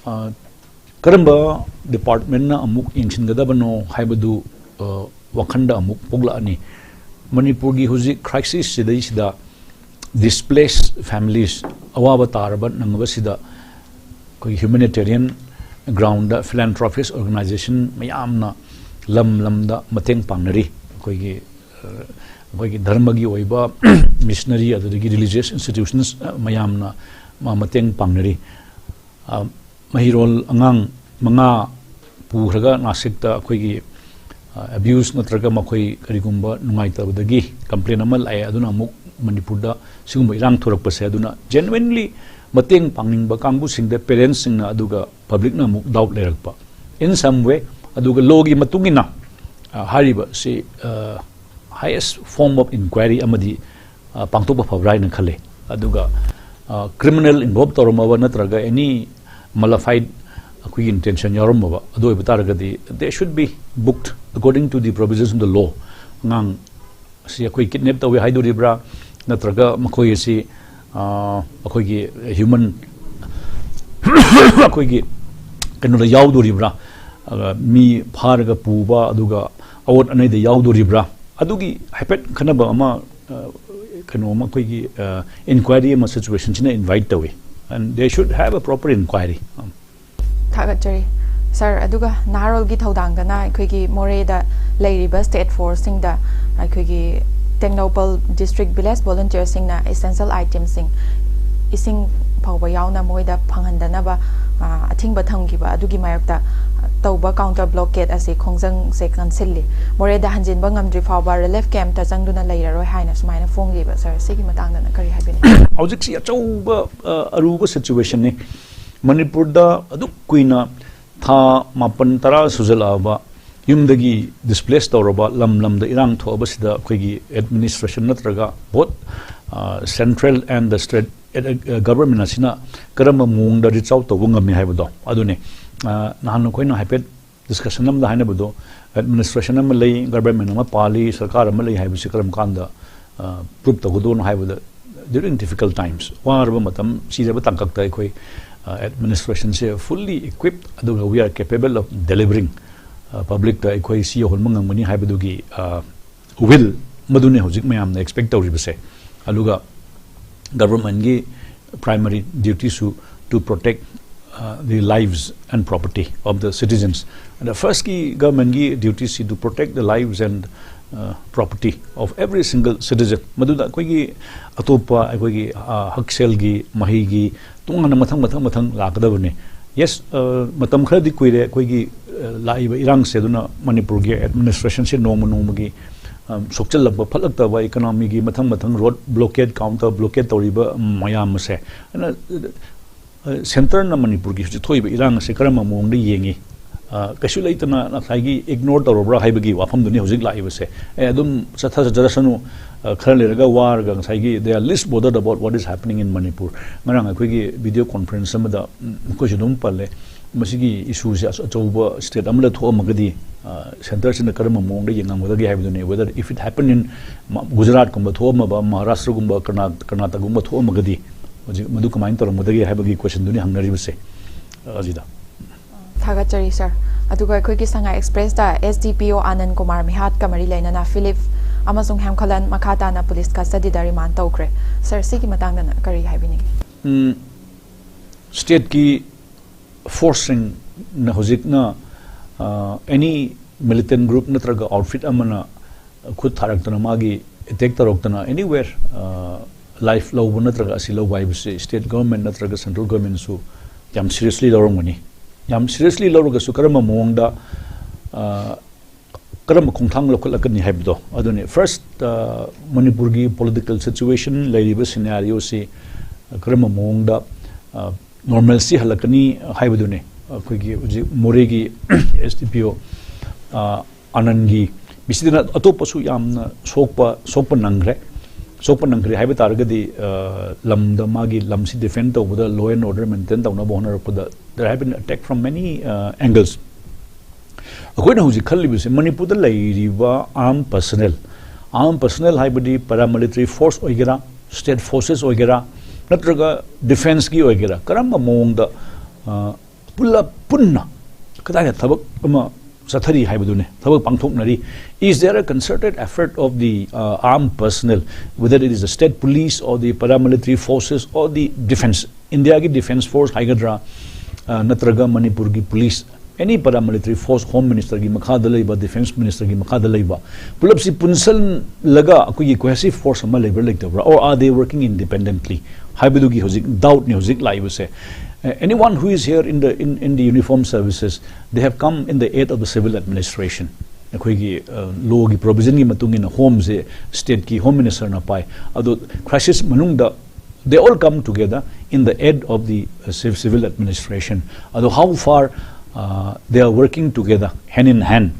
ꯑ, ꯀꯔꯝꯕ ꯗꯤꯄꯥꯔꯠꯃꯦꯟꯅ ꯑꯃꯨꯛ ꯌꯦꯡꯁꯤꯟꯒꯗꯕꯅꯣ ꯍꯥꯏꯕꯗꯨ, ꯑ, ꯋꯥꯈꯜꯗ ꯑꯃꯨꯛ ꯄꯣꯛꯂꯛꯑꯅꯤ꯫ ꯃꯅꯤꯄꯨꯔꯒꯤ ꯍꯧꯖꯤꯛ ꯀ꯭ꯔꯥꯏꯁꯤꯁ ꯁꯤꯗꯩꯁꯤꯗ ꯗꯤꯁꯄ꯭ꯂꯦꯁ ꯐꯦꯃꯤꯂꯤꯁ, ꯑꯋꯥꯕ ꯇꯥꯔꯕ ꯅꯪꯉꯕꯁꯤꯗ ꯑꯩꯈꯣꯏꯒꯤ ꯍ꯭ꯌꯨꯃꯦꯅꯤꯇꯦꯔꯤꯌꯟ ꯒ꯭ꯔꯥꯎꯟꯗ ꯐꯤꯂꯦꯟꯊ꯭ꯔꯣꯐꯤꯁ ꯑꯣꯔꯒꯅꯥꯏꯖꯦꯁꯟ ꯃꯌꯥꯝꯅ ꯂꯝ ꯂꯝꯗ ꯃꯇꯦꯡ ꯄꯥꯡꯅꯔꯤ꯫ ꯑꯩꯈꯣꯏꯒꯤ, ꯑ, ꯑꯩꯈꯣꯏꯒꯤ ꯙꯔꯃꯒꯤ ꯑꯣꯏꯕ ꯃꯤꯁꯅꯔꯤ, ꯑꯗꯨꯗꯒꯤ ꯔꯤꯂꯤꯖꯤꯌꯁ ꯏꯟꯁꯇꯤꯇ꯭ꯌꯨꯁꯟꯁ, ꯑ, ꯃꯌꯥꯝꯅ ꯃ-, ꯃꯇꯦꯡ ꯄꯥꯡꯅꯔꯤ꯫ ꯑ, ꯃꯍꯩꯔꯣꯜ ꯑꯉꯥꯡ ꯃꯉꯥ ꯄꯨꯈ꯭ꯔꯒ ꯅꯥꯁꯤꯛꯇ ꯑꯩꯈꯣꯏꯒꯤ, ꯑ, ꯑꯦꯕ꯭ꯌꯨꯁ ꯅꯠꯇ꯭ꯔꯒ ꯃꯈꯣꯏ ꯀꯔꯤꯒꯨꯝꯕ ꯅꯨꯡꯉꯥꯏꯇꯕꯗꯒꯤ ꯀꯝꯄ꯭ꯂꯦꯟ ꯑꯃ ꯂꯥꯛꯑꯦ, ꯑꯗꯨꯅ ꯑꯃꯨꯛ ꯃꯅꯤꯄꯨꯔꯗ ꯁꯤꯒꯨꯝꯕ ꯏꯔꯥꯡ ꯊꯣꯔꯛꯄꯁꯦ, ꯑꯗꯨꯅ ꯖꯦꯅꯨꯋꯤꯟꯂꯤ ꯃꯇꯦꯡ ꯄꯥꯡꯅꯤꯡꯕ ꯀꯥꯡꯕꯨꯁꯤꯡꯗ ꯄꯦꯔꯦꯟꯁꯁꯤꯡꯅ, ꯑꯗꯨꯒ ꯄꯕ꯭ꯂꯤꯛꯅ ꯑꯃꯨꯛ ꯗꯥꯎꯠ ꯂꯩꯔꯛꯄ in some way, ꯑꯗꯨꯒ ꯂꯣꯒꯤ ꯃꯇꯨꯡ ꯏꯟꯅ, ꯑ, ꯍꯥꯏꯔꯤꯕ ꯁꯤ, ꯑ, highest form of inquiry ꯑꯃꯗꯤ, ꯑ, ꯄꯥꯡꯊꯣꯛꯄ ꯐꯕ꯭ꯔꯥ ꯍꯥꯏꯅ ꯈꯜꯂꯤ꯫ ꯑꯗꯨꯒ, ꯑ, ꯀ꯭ꯔꯤꯃꯤꯅꯦꯜ ꯏꯟꯚꯣꯜꯕ ꯇꯧꯔꯝꯃꯕ ꯅꯠꯇ꯭ꯔꯒ ꯑꯦꯅꯤ ꯃꯂꯐꯥꯏꯠ ꯑꯩꯈꯣꯏꯒꯤ ꯏꯟꯇꯦꯟꯁꯟ ꯌꯥꯎꯔꯝꯃꯕ ꯑꯗꯨ ꯑꯣꯏꯕ ꯇꯥꯔꯒꯗꯤ, they should be booked according to the provisions of the law꯫ ꯑꯉꯥꯡ ꯑꯁꯤ ꯑꯩꯈꯣꯏ ꯀꯤꯗꯅꯦꯞ ꯇꯧꯋꯦ ꯍꯥꯏꯗꯣꯔꯤꯕ꯭ꯔꯥ, ꯅꯠꯇ꯭ꯔꯒ ꯃꯈꯣꯏ ꯑꯁꯤ, ꯑ, ꯑꯩꯈꯣꯏꯒꯤ ꯍ꯭ꯌꯨꯃꯟ ꯑꯩꯈꯣꯏꯒꯤ ꯀꯩꯅꯣꯗ ꯌꯥꯎꯗꯣꯔꯤꯕ꯭ꯔꯥ, ꯑ, ꯃꯤ ꯐꯥꯔꯒ ꯄꯨꯕ ꯑꯗꯨꯒ ꯑꯋꯣꯠ ꯑꯅꯩꯗ ꯌꯥꯎꯗꯣꯔꯤꯕ꯭ꯔꯥ, ꯑꯗꯨꯒꯤ ꯍꯥꯏꯐꯦꯠ ꯈꯟꯅꯕ ꯑꯃ, ꯑ, ꯀꯩꯅꯣ ꯑꯃ ꯑꯩꯈꯣꯏꯒꯤ, ꯑ, ꯏꯟꯀ꯭ꯋꯥꯏꯔꯤ ꯑꯃ ꯁꯤꯆꯨꯋꯦꯁꯟꯁꯤꯅ ꯏꯟꯚꯥꯏꯠ ꯇꯧꯏ꯫ And they should have a proper inquiry. ꯊꯥꯒꯠꯆꯔꯤ ꯁꯥꯔ꯫ ꯑꯗꯨꯒ ꯅꯍꯥꯔꯣꯜꯒꯤ ꯊꯧꯗꯥꯡꯗꯅ ꯑꯩꯈꯣꯏꯒꯤ ꯃꯣꯔꯦꯗ ꯂꯩꯔꯤꯕ ꯁ꯭ꯇꯦꯠ ꯐꯣꯔꯁꯁꯤꯡꯗ ꯑꯩꯈꯣꯏꯒꯤ ꯇꯦꯡꯅꯧꯄꯜ ꯗꯤꯁꯇ꯭ꯔꯤꯛ ꯚꯤꯂꯦꯖ ꯚꯣꯂꯨꯟꯇꯤꯌꯔꯁꯤꯡꯅ ꯏꯁꯦꯟꯁꯤꯌꯦꯜ ꯑꯥꯏꯇꯦꯝꯁꯤꯡ, ꯏꯁꯤꯡ ꯐꯥꯎꯕ ꯌꯥꯎꯅ ꯃꯣꯏꯗ ꯐꯪꯍꯟꯗꯅꯕ, ꯑ, ꯑꯊꯤꯡꯕ ꯊꯝꯈꯤꯕ ꯑꯗꯨꯒꯤ ꯃꯥꯌꯣꯛꯇ ꯇꯧꯕ ꯀꯥꯎꯟꯇꯔ ꯕ꯭ꯂꯣꯀꯦꯠ ꯑꯁꯤ ꯈꯣꯡꯖꯪꯁꯦ ꯀꯟꯁꯤꯜꯂꯤ꯫ ꯃꯣꯔꯦꯗ ꯍꯟꯖꯤꯟꯕ ꯉꯝꯗ꯭ꯔꯤ ꯐꯥꯎꯕ ꯔꯤꯂꯤꯐ ꯀꯦꯝꯞꯇ ꯆꯪꯗꯨꯅ ꯂꯩꯔꯔꯣꯏ ꯍꯥꯏꯅ ꯁꯨꯃꯥꯏꯅ ꯐꯣꯡꯂꯤꯕ꯫ ꯁꯥꯔ, ꯁꯤꯒꯤ ꯃꯇꯥꯡꯗꯅ ꯀꯔꯤ ꯍꯥꯏꯕꯤꯅꯤꯡ? ꯍꯧꯖꯤꯛꯁꯤ ꯑꯆꯧꯕ, ꯑ, ꯑꯔꯨꯕ ꯁꯤꯆꯨꯋꯦꯁꯟꯅꯤ꯫ ꯃꯅꯤꯄꯨꯔꯗ ꯑꯗꯨꯛ ꯀꯨꯏꯅ ꯊꯥ ꯃꯥꯄꯟ ꯇꯔꯥ ꯁꯨꯖꯜꯂꯛꯑꯕ ꯌꯨꯝꯗꯒꯤ ꯗꯤꯁꯄ꯭ꯂꯦꯁ ꯇꯧꯔꯕ, ꯂꯝ ꯂꯝꯗ ꯏꯔꯥꯡ ꯊꯣꯛꯑꯕꯁꯤꯗ ꯑꯩꯈꯣꯏꯒꯤ ꯑꯦꯗꯃꯤꯅꯤꯁꯇ꯭ꯔꯦꯁꯟ ꯅꯠꯇ꯭ꯔꯒ both central and the state government ꯑꯁꯤꯅ ꯀꯔꯝꯕ ꯃꯑꯣꯡꯗ ꯔꯤꯆ ꯑꯥꯎꯠ ꯇꯧꯕ ꯉꯝꯃꯤ ꯍꯥꯏꯕꯗꯣ ꯑꯗꯨꯅꯤ꯫ ꯑ, ꯅꯍꯥꯟ ꯑꯩꯈꯣꯏꯅ ꯍꯥꯏꯐꯦꯠ ꯗꯤꯁꯀꯁꯟ ꯑꯃꯗ ꯍꯥꯏꯅꯕꯗꯣ, ꯑꯦꯗꯃꯤꯅꯤꯁꯇ꯭ꯔꯦꯁꯟ ꯑꯃ ꯂꯩ, ꯒꯚꯔꯟꯃꯦꯟ ꯑꯃ ꯄꯥꯜꯂꯤ, ꯁꯔꯀꯥꯔ ꯑꯃ ꯂꯩ ꯍꯥꯏꯕꯁꯤ ꯀꯔꯝ ꯀꯥꯟꯗ ꯄ꯭ꯔꯨꯞ ꯇꯧꯒꯗꯣꯅꯣ ꯍꯥꯏꯕꯗ, during difficult times, ꯋꯥꯔꯕ ꯃꯇꯝ, ꯁꯤꯔꯕ ꯇꯥꯡꯀꯛꯇ ꯑꯩꯈꯣꯏ ꯑꯦꯗꯃꯤꯅꯤꯁꯇ꯭ꯔꯦꯁꯟꯁꯦ fully equipped ꯑꯗꯨꯒ we are capable of delivering ꯄꯕ꯭ꯂꯤꯛꯇ ꯑꯩꯈꯣꯏ ꯁꯤ ꯌꯧꯍꯟꯕ ꯉꯝꯒꯅꯤ ꯍꯥꯏꯕꯗꯨꯒꯤ ꯋꯤꯜ, ꯃꯗꯨꯅꯤ ꯍꯧꯖꯤꯛ ꯃꯌꯥꯝꯅ ꯑꯦꯛꯁꯄꯦꯛ ꯇꯧꯔꯤꯕꯁꯦ꯫ ꯑꯗꯨꯒ ꯒꯚꯔꯟꯃꯦꯟꯒꯤ primary ꯗ꯭ꯌꯨꯇꯤꯁꯨ to protect the lives and property of the citizens. ꯑꯗ ꯐꯥꯔꯁꯀꯤ ꯒꯚꯔꯟꯃꯦꯟꯒꯤ ꯗ꯭ꯌꯨꯇꯤꯁꯤ to protect the lives and property of every single citizen. ꯃꯗꯨꯗ ꯑꯩꯈꯣꯏꯒꯤ ꯑꯇꯣꯞꯄ ꯑꯩꯈꯣꯏꯒꯤ ꯍꯛꯁꯦꯜꯒꯤ, ꯃꯍꯩꯒꯤ, ꯇꯣꯉꯥꯟꯅ ꯃꯊꯪ ꯃꯊꯪ ꯃꯊꯪ ꯂꯥꯛꯀꯗꯕꯅꯤ꯫ ꯌꯦꯁ, ꯃꯇꯝ ꯈꯔꯗꯤ ꯀꯨꯏꯔꯦ ꯑꯩꯈꯣꯏꯒꯤ ꯂꯥꯛꯏꯕ ꯏꯔꯥꯡꯁꯦ ꯑꯗꯨꯅ ꯃꯅꯤꯄꯨꯔꯒꯤ ꯑꯦꯗꯃꯤꯅꯤꯁꯇ꯭ꯔꯦꯁꯟꯁꯦ ꯅꯣꯡꯃ ꯅꯣꯡꯃꯒꯤ ꯁꯣꯛꯆꯜꯂꯛꯄ, ꯐꯠꯂꯛꯇꯕ, ꯏꯀꯣꯅꯣꯃꯤꯒꯤ ꯃꯊꯪ ꯃꯊꯪ ꯔꯣꯗ ꯕ꯭ꯂꯣꯀꯦꯠ, ꯀꯥꯎꯟꯇꯔ ꯕ꯭ꯂꯣꯀꯦꯠ ꯇꯧꯔꯤꯕ ꯃꯌꯥꯝ ꯑꯁꯦ ꯑꯗꯨꯅ ꯁꯦꯟꯇꯔꯅ ꯃꯅꯤꯄꯨꯔꯒꯤ ꯍꯧꯖꯤꯛ ꯊꯣꯛꯏꯕ ꯏꯔꯥꯡ ꯑꯁꯦ ꯀꯔꯝꯕ ꯃꯑꯣꯡꯗ ꯌꯦꯡꯉꯤ? ꯀꯩꯁꯨ ꯂꯩꯇꯅ ꯉꯁꯥꯏꯒꯤ ꯏꯒꯅꯣꯔ ꯇꯧꯔꯕ꯭ꯔꯥ ꯍꯥꯏꯕꯒꯤ ꯋꯥꯐꯝꯗꯨꯅꯤ ꯍꯧꯖꯤꯛ ꯂꯥꯛꯏꯕꯁꯦ꯫ ꯑꯦ, ꯑꯗꯨꯝ ꯆꯠꯊ ꯆꯠꯊꯔꯁꯅꯨ, ꯈꯔ ꯂꯩꯔꯒ ꯋꯥꯔꯒ ꯉꯁꯥꯏꯒꯤ they are least bothered about what is happening in Manipur. ꯉꯔꯥꯡ ꯑꯩꯈꯣꯏꯒꯤ ꯚꯤꯗꯤꯑꯣ ꯀꯣꯟꯐ꯭ꯔꯦꯟꯁ ꯑꯃꯗ ꯃꯈꯣꯏꯁꯨ ꯑꯗꯨꯝ ꯄꯜꯂꯦ, ꯃꯁꯤꯒꯤ ꯏꯁꯨꯁꯦ ꯑꯆꯧꯕ ꯁ꯭ꯇꯦꯠ ꯑꯃꯗ ꯊꯣꯛꯑꯝꯃꯒꯗꯤ ꯁꯦꯟꯇꯔꯁꯤꯅ ꯀꯔꯝꯕ ꯃꯑꯣꯡꯗ ꯌꯦꯡꯉꯝꯒꯗꯒꯦ ꯍꯥꯏꯕꯗꯨꯅꯤ꯫ Whether if it happened in ꯒꯨꯖꯔꯥꯠꯀꯨꯝꯕ ꯊꯣꯛꯑꯝꯃꯕ, ꯃꯍꯥꯔꯥꯁꯇ꯭ꯔꯒꯨꯝꯕ, ꯀꯔꯅꯥꯇꯀꯒꯨꯝꯕ ꯊꯣꯛꯑꯝꯃꯒꯗꯤ ꯍꯧꯖꯤꯛ ꯃꯗꯨ ꯀꯃꯥꯏꯅ ꯇꯧꯔꯝꯒꯗꯒꯦ ꯍꯥꯏꯕꯒꯤ ꯀꯣꯏꯁꯟꯗꯨꯅꯤ ꯍꯪꯅꯔꯤꯕꯁꯦ꯫ ꯑꯁꯤꯗ꯫ ꯊꯥꯒꯠꯆꯔꯤ ꯁꯥꯔ꯫ ꯑꯗꯨꯒ ꯑꯩꯈꯣꯏꯒꯤ ꯁꯉꯥꯏ ꯑꯦꯛꯁꯄ꯭ꯔꯦꯁꯇ ꯑꯦꯁ ꯗꯤ ꯄꯤ ꯑꯣ ꯑꯥꯅꯟ ꯀꯨꯃꯥꯔ ꯃꯤꯍꯥꯠꯀ ꯃꯔꯤ ꯂꯩꯅꯅ ꯐꯤꯂꯤꯞ ꯑꯃꯁꯨꯡ ꯍꯦꯝꯈꯂꯟ ꯃꯈꯥ ꯇꯥꯅ ꯄꯨꯂꯤꯁ ꯀꯁꯇꯗꯤꯗ ꯔꯤꯃꯥꯟ ꯇꯧꯈ꯭ꯔꯦ꯫ ꯁꯥꯔ, ꯁꯤꯒꯤ ꯃꯇꯥꯡꯗꯅ ꯀꯔꯤ ꯍꯥꯏꯕꯤꯅꯤꯡꯉꯤ? ꯎꯝ, ꯁ꯭ꯇꯦꯠꯀꯤ ꯐꯣꯔꯁꯁꯤꯡꯅ ꯍꯧꯖꯤꯛꯅ ꯑꯦꯅꯤ ꯃꯤꯂꯤꯇꯦꯟ ꯒ꯭ꯔꯨꯞ ꯅꯠꯇ꯭ꯔꯒ ꯑꯥꯎꯠꯐꯤꯠ ꯑꯃꯅ ꯈꯨꯠ ꯊꯥꯔꯛꯇꯅ ꯃꯥꯒꯤ ꯑꯦꯇꯦꯛ ꯇꯧꯔꯛꯇꯅ ꯑꯦꯅꯤꯋꯦꯔ ꯂꯥꯏꯐ ꯂꯧꯕ ꯅꯠꯇ꯭ꯔꯒ ꯑꯁꯤ ꯂꯧꯕ ꯍꯥꯏꯕꯁꯤ ꯁ꯭ꯇꯦꯠ ꯒꯚꯔꯟꯃꯦꯟ ꯅꯠꯇ꯭ꯔꯒ ꯁꯦꯟꯇ꯭ꯔꯦꯜ ꯒꯚꯔꯟꯃꯦꯟꯁꯨ ꯌꯥꯝ ꯁꯤꯔꯤꯌꯁꯂꯤ ꯂꯧꯔꯝꯒꯅꯤ꯫ ꯌꯥꯝ ꯁꯤꯔꯤꯌꯁꯂꯤ ꯂꯧꯔꯒꯁꯨ ꯀꯔꯝꯕ ꯃꯑꯣꯡꯗ, ꯀꯔꯝꯕ ꯈꯣꯡꯊꯥꯡ ꯂꯧꯈꯠꯂꯛꯀꯅꯤ ꯍꯥꯏꯕꯗꯣ ꯑꯗꯨꯅꯤ꯫ ꯐꯥꯔꯁ, ꯃꯅꯤꯄꯨꯔꯒꯤ ꯄꯣꯂꯤꯇꯤꯀꯦꯜ ꯁꯤꯆꯨꯋꯦꯁꯟ ꯂꯩꯔꯤꯕ ꯁꯤꯅꯥꯔꯤꯑꯣꯁꯤ ꯀꯔꯝꯕ ꯃꯑꯣꯡꯗ ꯅꯣꯔꯃꯦꯜꯁꯤ ꯍꯜꯂꯛꯀꯅꯤ ꯍꯥꯏꯕꯗꯨꯅꯤ꯫ ꯑꯩꯈꯣꯏꯒꯤ ꯍꯧꯖꯤꯛ ꯃꯣꯔꯦꯒꯤ ꯑꯦꯁ ꯗꯤ ꯄꯤ ꯑꯣ ꯑ, ꯑꯥꯅꯟꯒꯤ, ꯃꯁꯤꯗꯅ ꯑꯇꯣꯞꯄꯁꯨ ꯌꯥꯝꯅ ꯁꯣꯛꯄ, ꯁꯣꯛꯄ ꯅꯪꯈ꯭ꯔꯦ꯫ ꯁꯣꯛꯄ ꯅꯪꯈ꯭ꯔꯦ ꯍꯥꯏꯕ ꯇꯥꯔꯒꯗꯤ, ꯑ, ꯂꯝꯗ ꯃꯥꯒꯤ ꯂꯝꯁꯤ defend ꯇꯧꯕꯗ, law and order maintain ꯇꯧꯅꯕ ꯍꯣꯠꯅꯔꯛꯄꯗ, there have been attack from many, uh, angles. ꯑꯩꯈꯣꯏꯅ ꯍꯧꯖꯤꯛ ꯈꯜꯂꯤꯕꯁꯦ, ꯃꯅꯤꯄꯨꯔꯗ ꯂꯩꯔꯤꯕ armed personnel, armed personnel ꯍꯥꯏꯕꯗꯤ paramilitary force ꯑꯣꯏꯒꯦꯔꯥ, state forces ꯑꯣꯏꯒꯦꯔꯥ, ꯅꯠꯇ꯭ꯔꯒ defenceꯀꯤ ꯑꯣꯏꯒꯦꯔꯥ, ꯀꯔꯝꯕ ꯃꯑꯣꯡꯗ, ꯑ, ꯄꯨꯂꯞ ꯄꯨꯟꯅ ꯀꯗꯥꯏꯗ ꯊꯕꯛ ꯑꯃ ꯆꯠꯊꯔꯤ ꯍꯥꯏꯕꯗꯨꯅꯤ, ꯊꯕꯛ ꯄꯥꯡꯊꯣꯛꯅꯔꯤ? Is there a concerted effort of the, uh, armed personnel, whether it is the state police or the paramilitary forces or the defense? ꯏꯟꯗꯤꯌꯥꯒꯤ defense force ꯍꯥꯏꯒꯗ꯭ꯔꯥ, ꯑ, ꯅꯠꯇ꯭ꯔꯒ ꯃꯅꯤꯄꯨꯔꯒꯤ police, any paramilitary force, home ministerꯒꯤ ꯃꯈꯥꯗ ꯂꯩꯕ, defense ministerꯒꯤ ꯃꯈꯥꯗ ꯂꯩꯕ, ꯄꯨꯂꯞꯁꯤ ꯄꯨꯟꯁꯜꯂꯒ ꯑꯩꯈꯣꯏꯒꯤ cohesive force ꯑꯃ ꯂꯩꯕ꯭ꯔꯥ ꯂꯩꯇꯕ꯭ꯔꯥ, or are they working independently ꯍꯥꯏꯕꯗꯨꯒꯤ ꯍꯧꯖꯤꯛ doubtꯅꯤ ꯍꯧꯖꯤꯛ ꯂꯥꯛꯏꯕꯁꯦ꯫ Uh, anyone who is here in the, in, in the uniform services, they have come in the aid of the civil administration. ꯑꯩꯈꯣꯏꯒꯤ, ꯑ, lawꯒꯤ provisionꯒꯤ ꯃꯇꯨꯡ ꯏꯟꯅ homeꯁꯦ stateꯀꯤ home ministerꯅ ꯄꯥꯏ꯫ ꯑꯗꯣ crisis ꯃꯅꯨꯡꯗ they all come together in the aid of the, uh, civ-, civil administration. Although how far, uh, they are working together, hand in hand,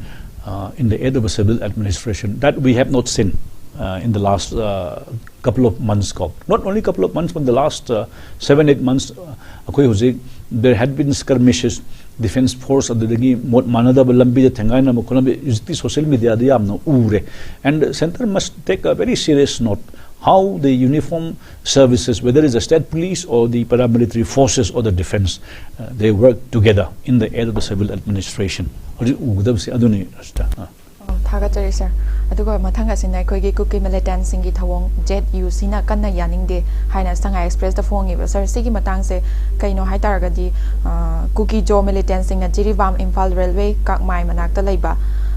uh, in the aid of a civil administration, that we have not seen, uh, in the last, uh, couple of months ꯀꯣ꯫ Not only couple of months, but the last, uh, seven, eight months, uh, ꯑꯩꯈꯣꯏ ꯍꯧꯖꯤꯛ there had been skirmishes, defense force ꯑꯗꯨꯗꯒꯤ ꯃꯣꯠ ꯃꯥꯟꯅꯗꯕ ꯂꯝꯕꯤꯗ ꯊꯦꯡꯒꯥꯏꯅꯕ ꯈꯣꯠꯅꯕ ꯍꯧꯖꯤꯛꯇꯤ social mediaꯗ ꯌꯥꯝꯅ ꯎꯔꯦ꯫ And center must take a very serious note how the uniform services, whether it's the state police or the paramilitary forces or the defense, uh, they work together in the aid of the civil administration. ꯍꯧꯖꯤꯛ ꯎꯒꯗꯕꯁꯦ ꯑꯗꯨꯅꯤ, ꯔꯁꯤꯇꯥ꯫ ꯑ꯫ ꯑꯣ, ꯊꯥꯒꯠꯆꯔꯤ, sir꯫ ꯑꯗꯨꯒ ꯃꯊꯪ ꯑꯁꯤꯅ ꯑꯩꯈꯣꯏꯒꯤ ꯀꯨꯀꯤ militantꯁꯤꯡꯒꯤ ꯊꯧꯑꯣꯡ ZUCꯅ ꯀꯟꯅ ꯌꯥꯅꯤꯡꯗꯦ ꯍꯥꯏꯅ ꯁꯉꯥꯏ Expressꯇ ꯐꯣꯡꯉꯤꯕ꯫ Sir, ꯁꯤꯒꯤ ꯃꯇꯥꯡꯁꯦ ꯀꯩꯅꯣ ꯍꯥꯏ ꯇꯥꯔꯒꯗꯤ, ꯑ, ꯀꯨꯀꯤ-ꯖꯣ militantꯁꯤꯡꯅ ꯖꯤꯔꯤꯕꯥꯝ ꯏꯝꯐꯥꯜ railway ꯀꯥꯛꯃꯥꯏ ꯃꯅꯥꯛꯇ ꯂꯩꯕ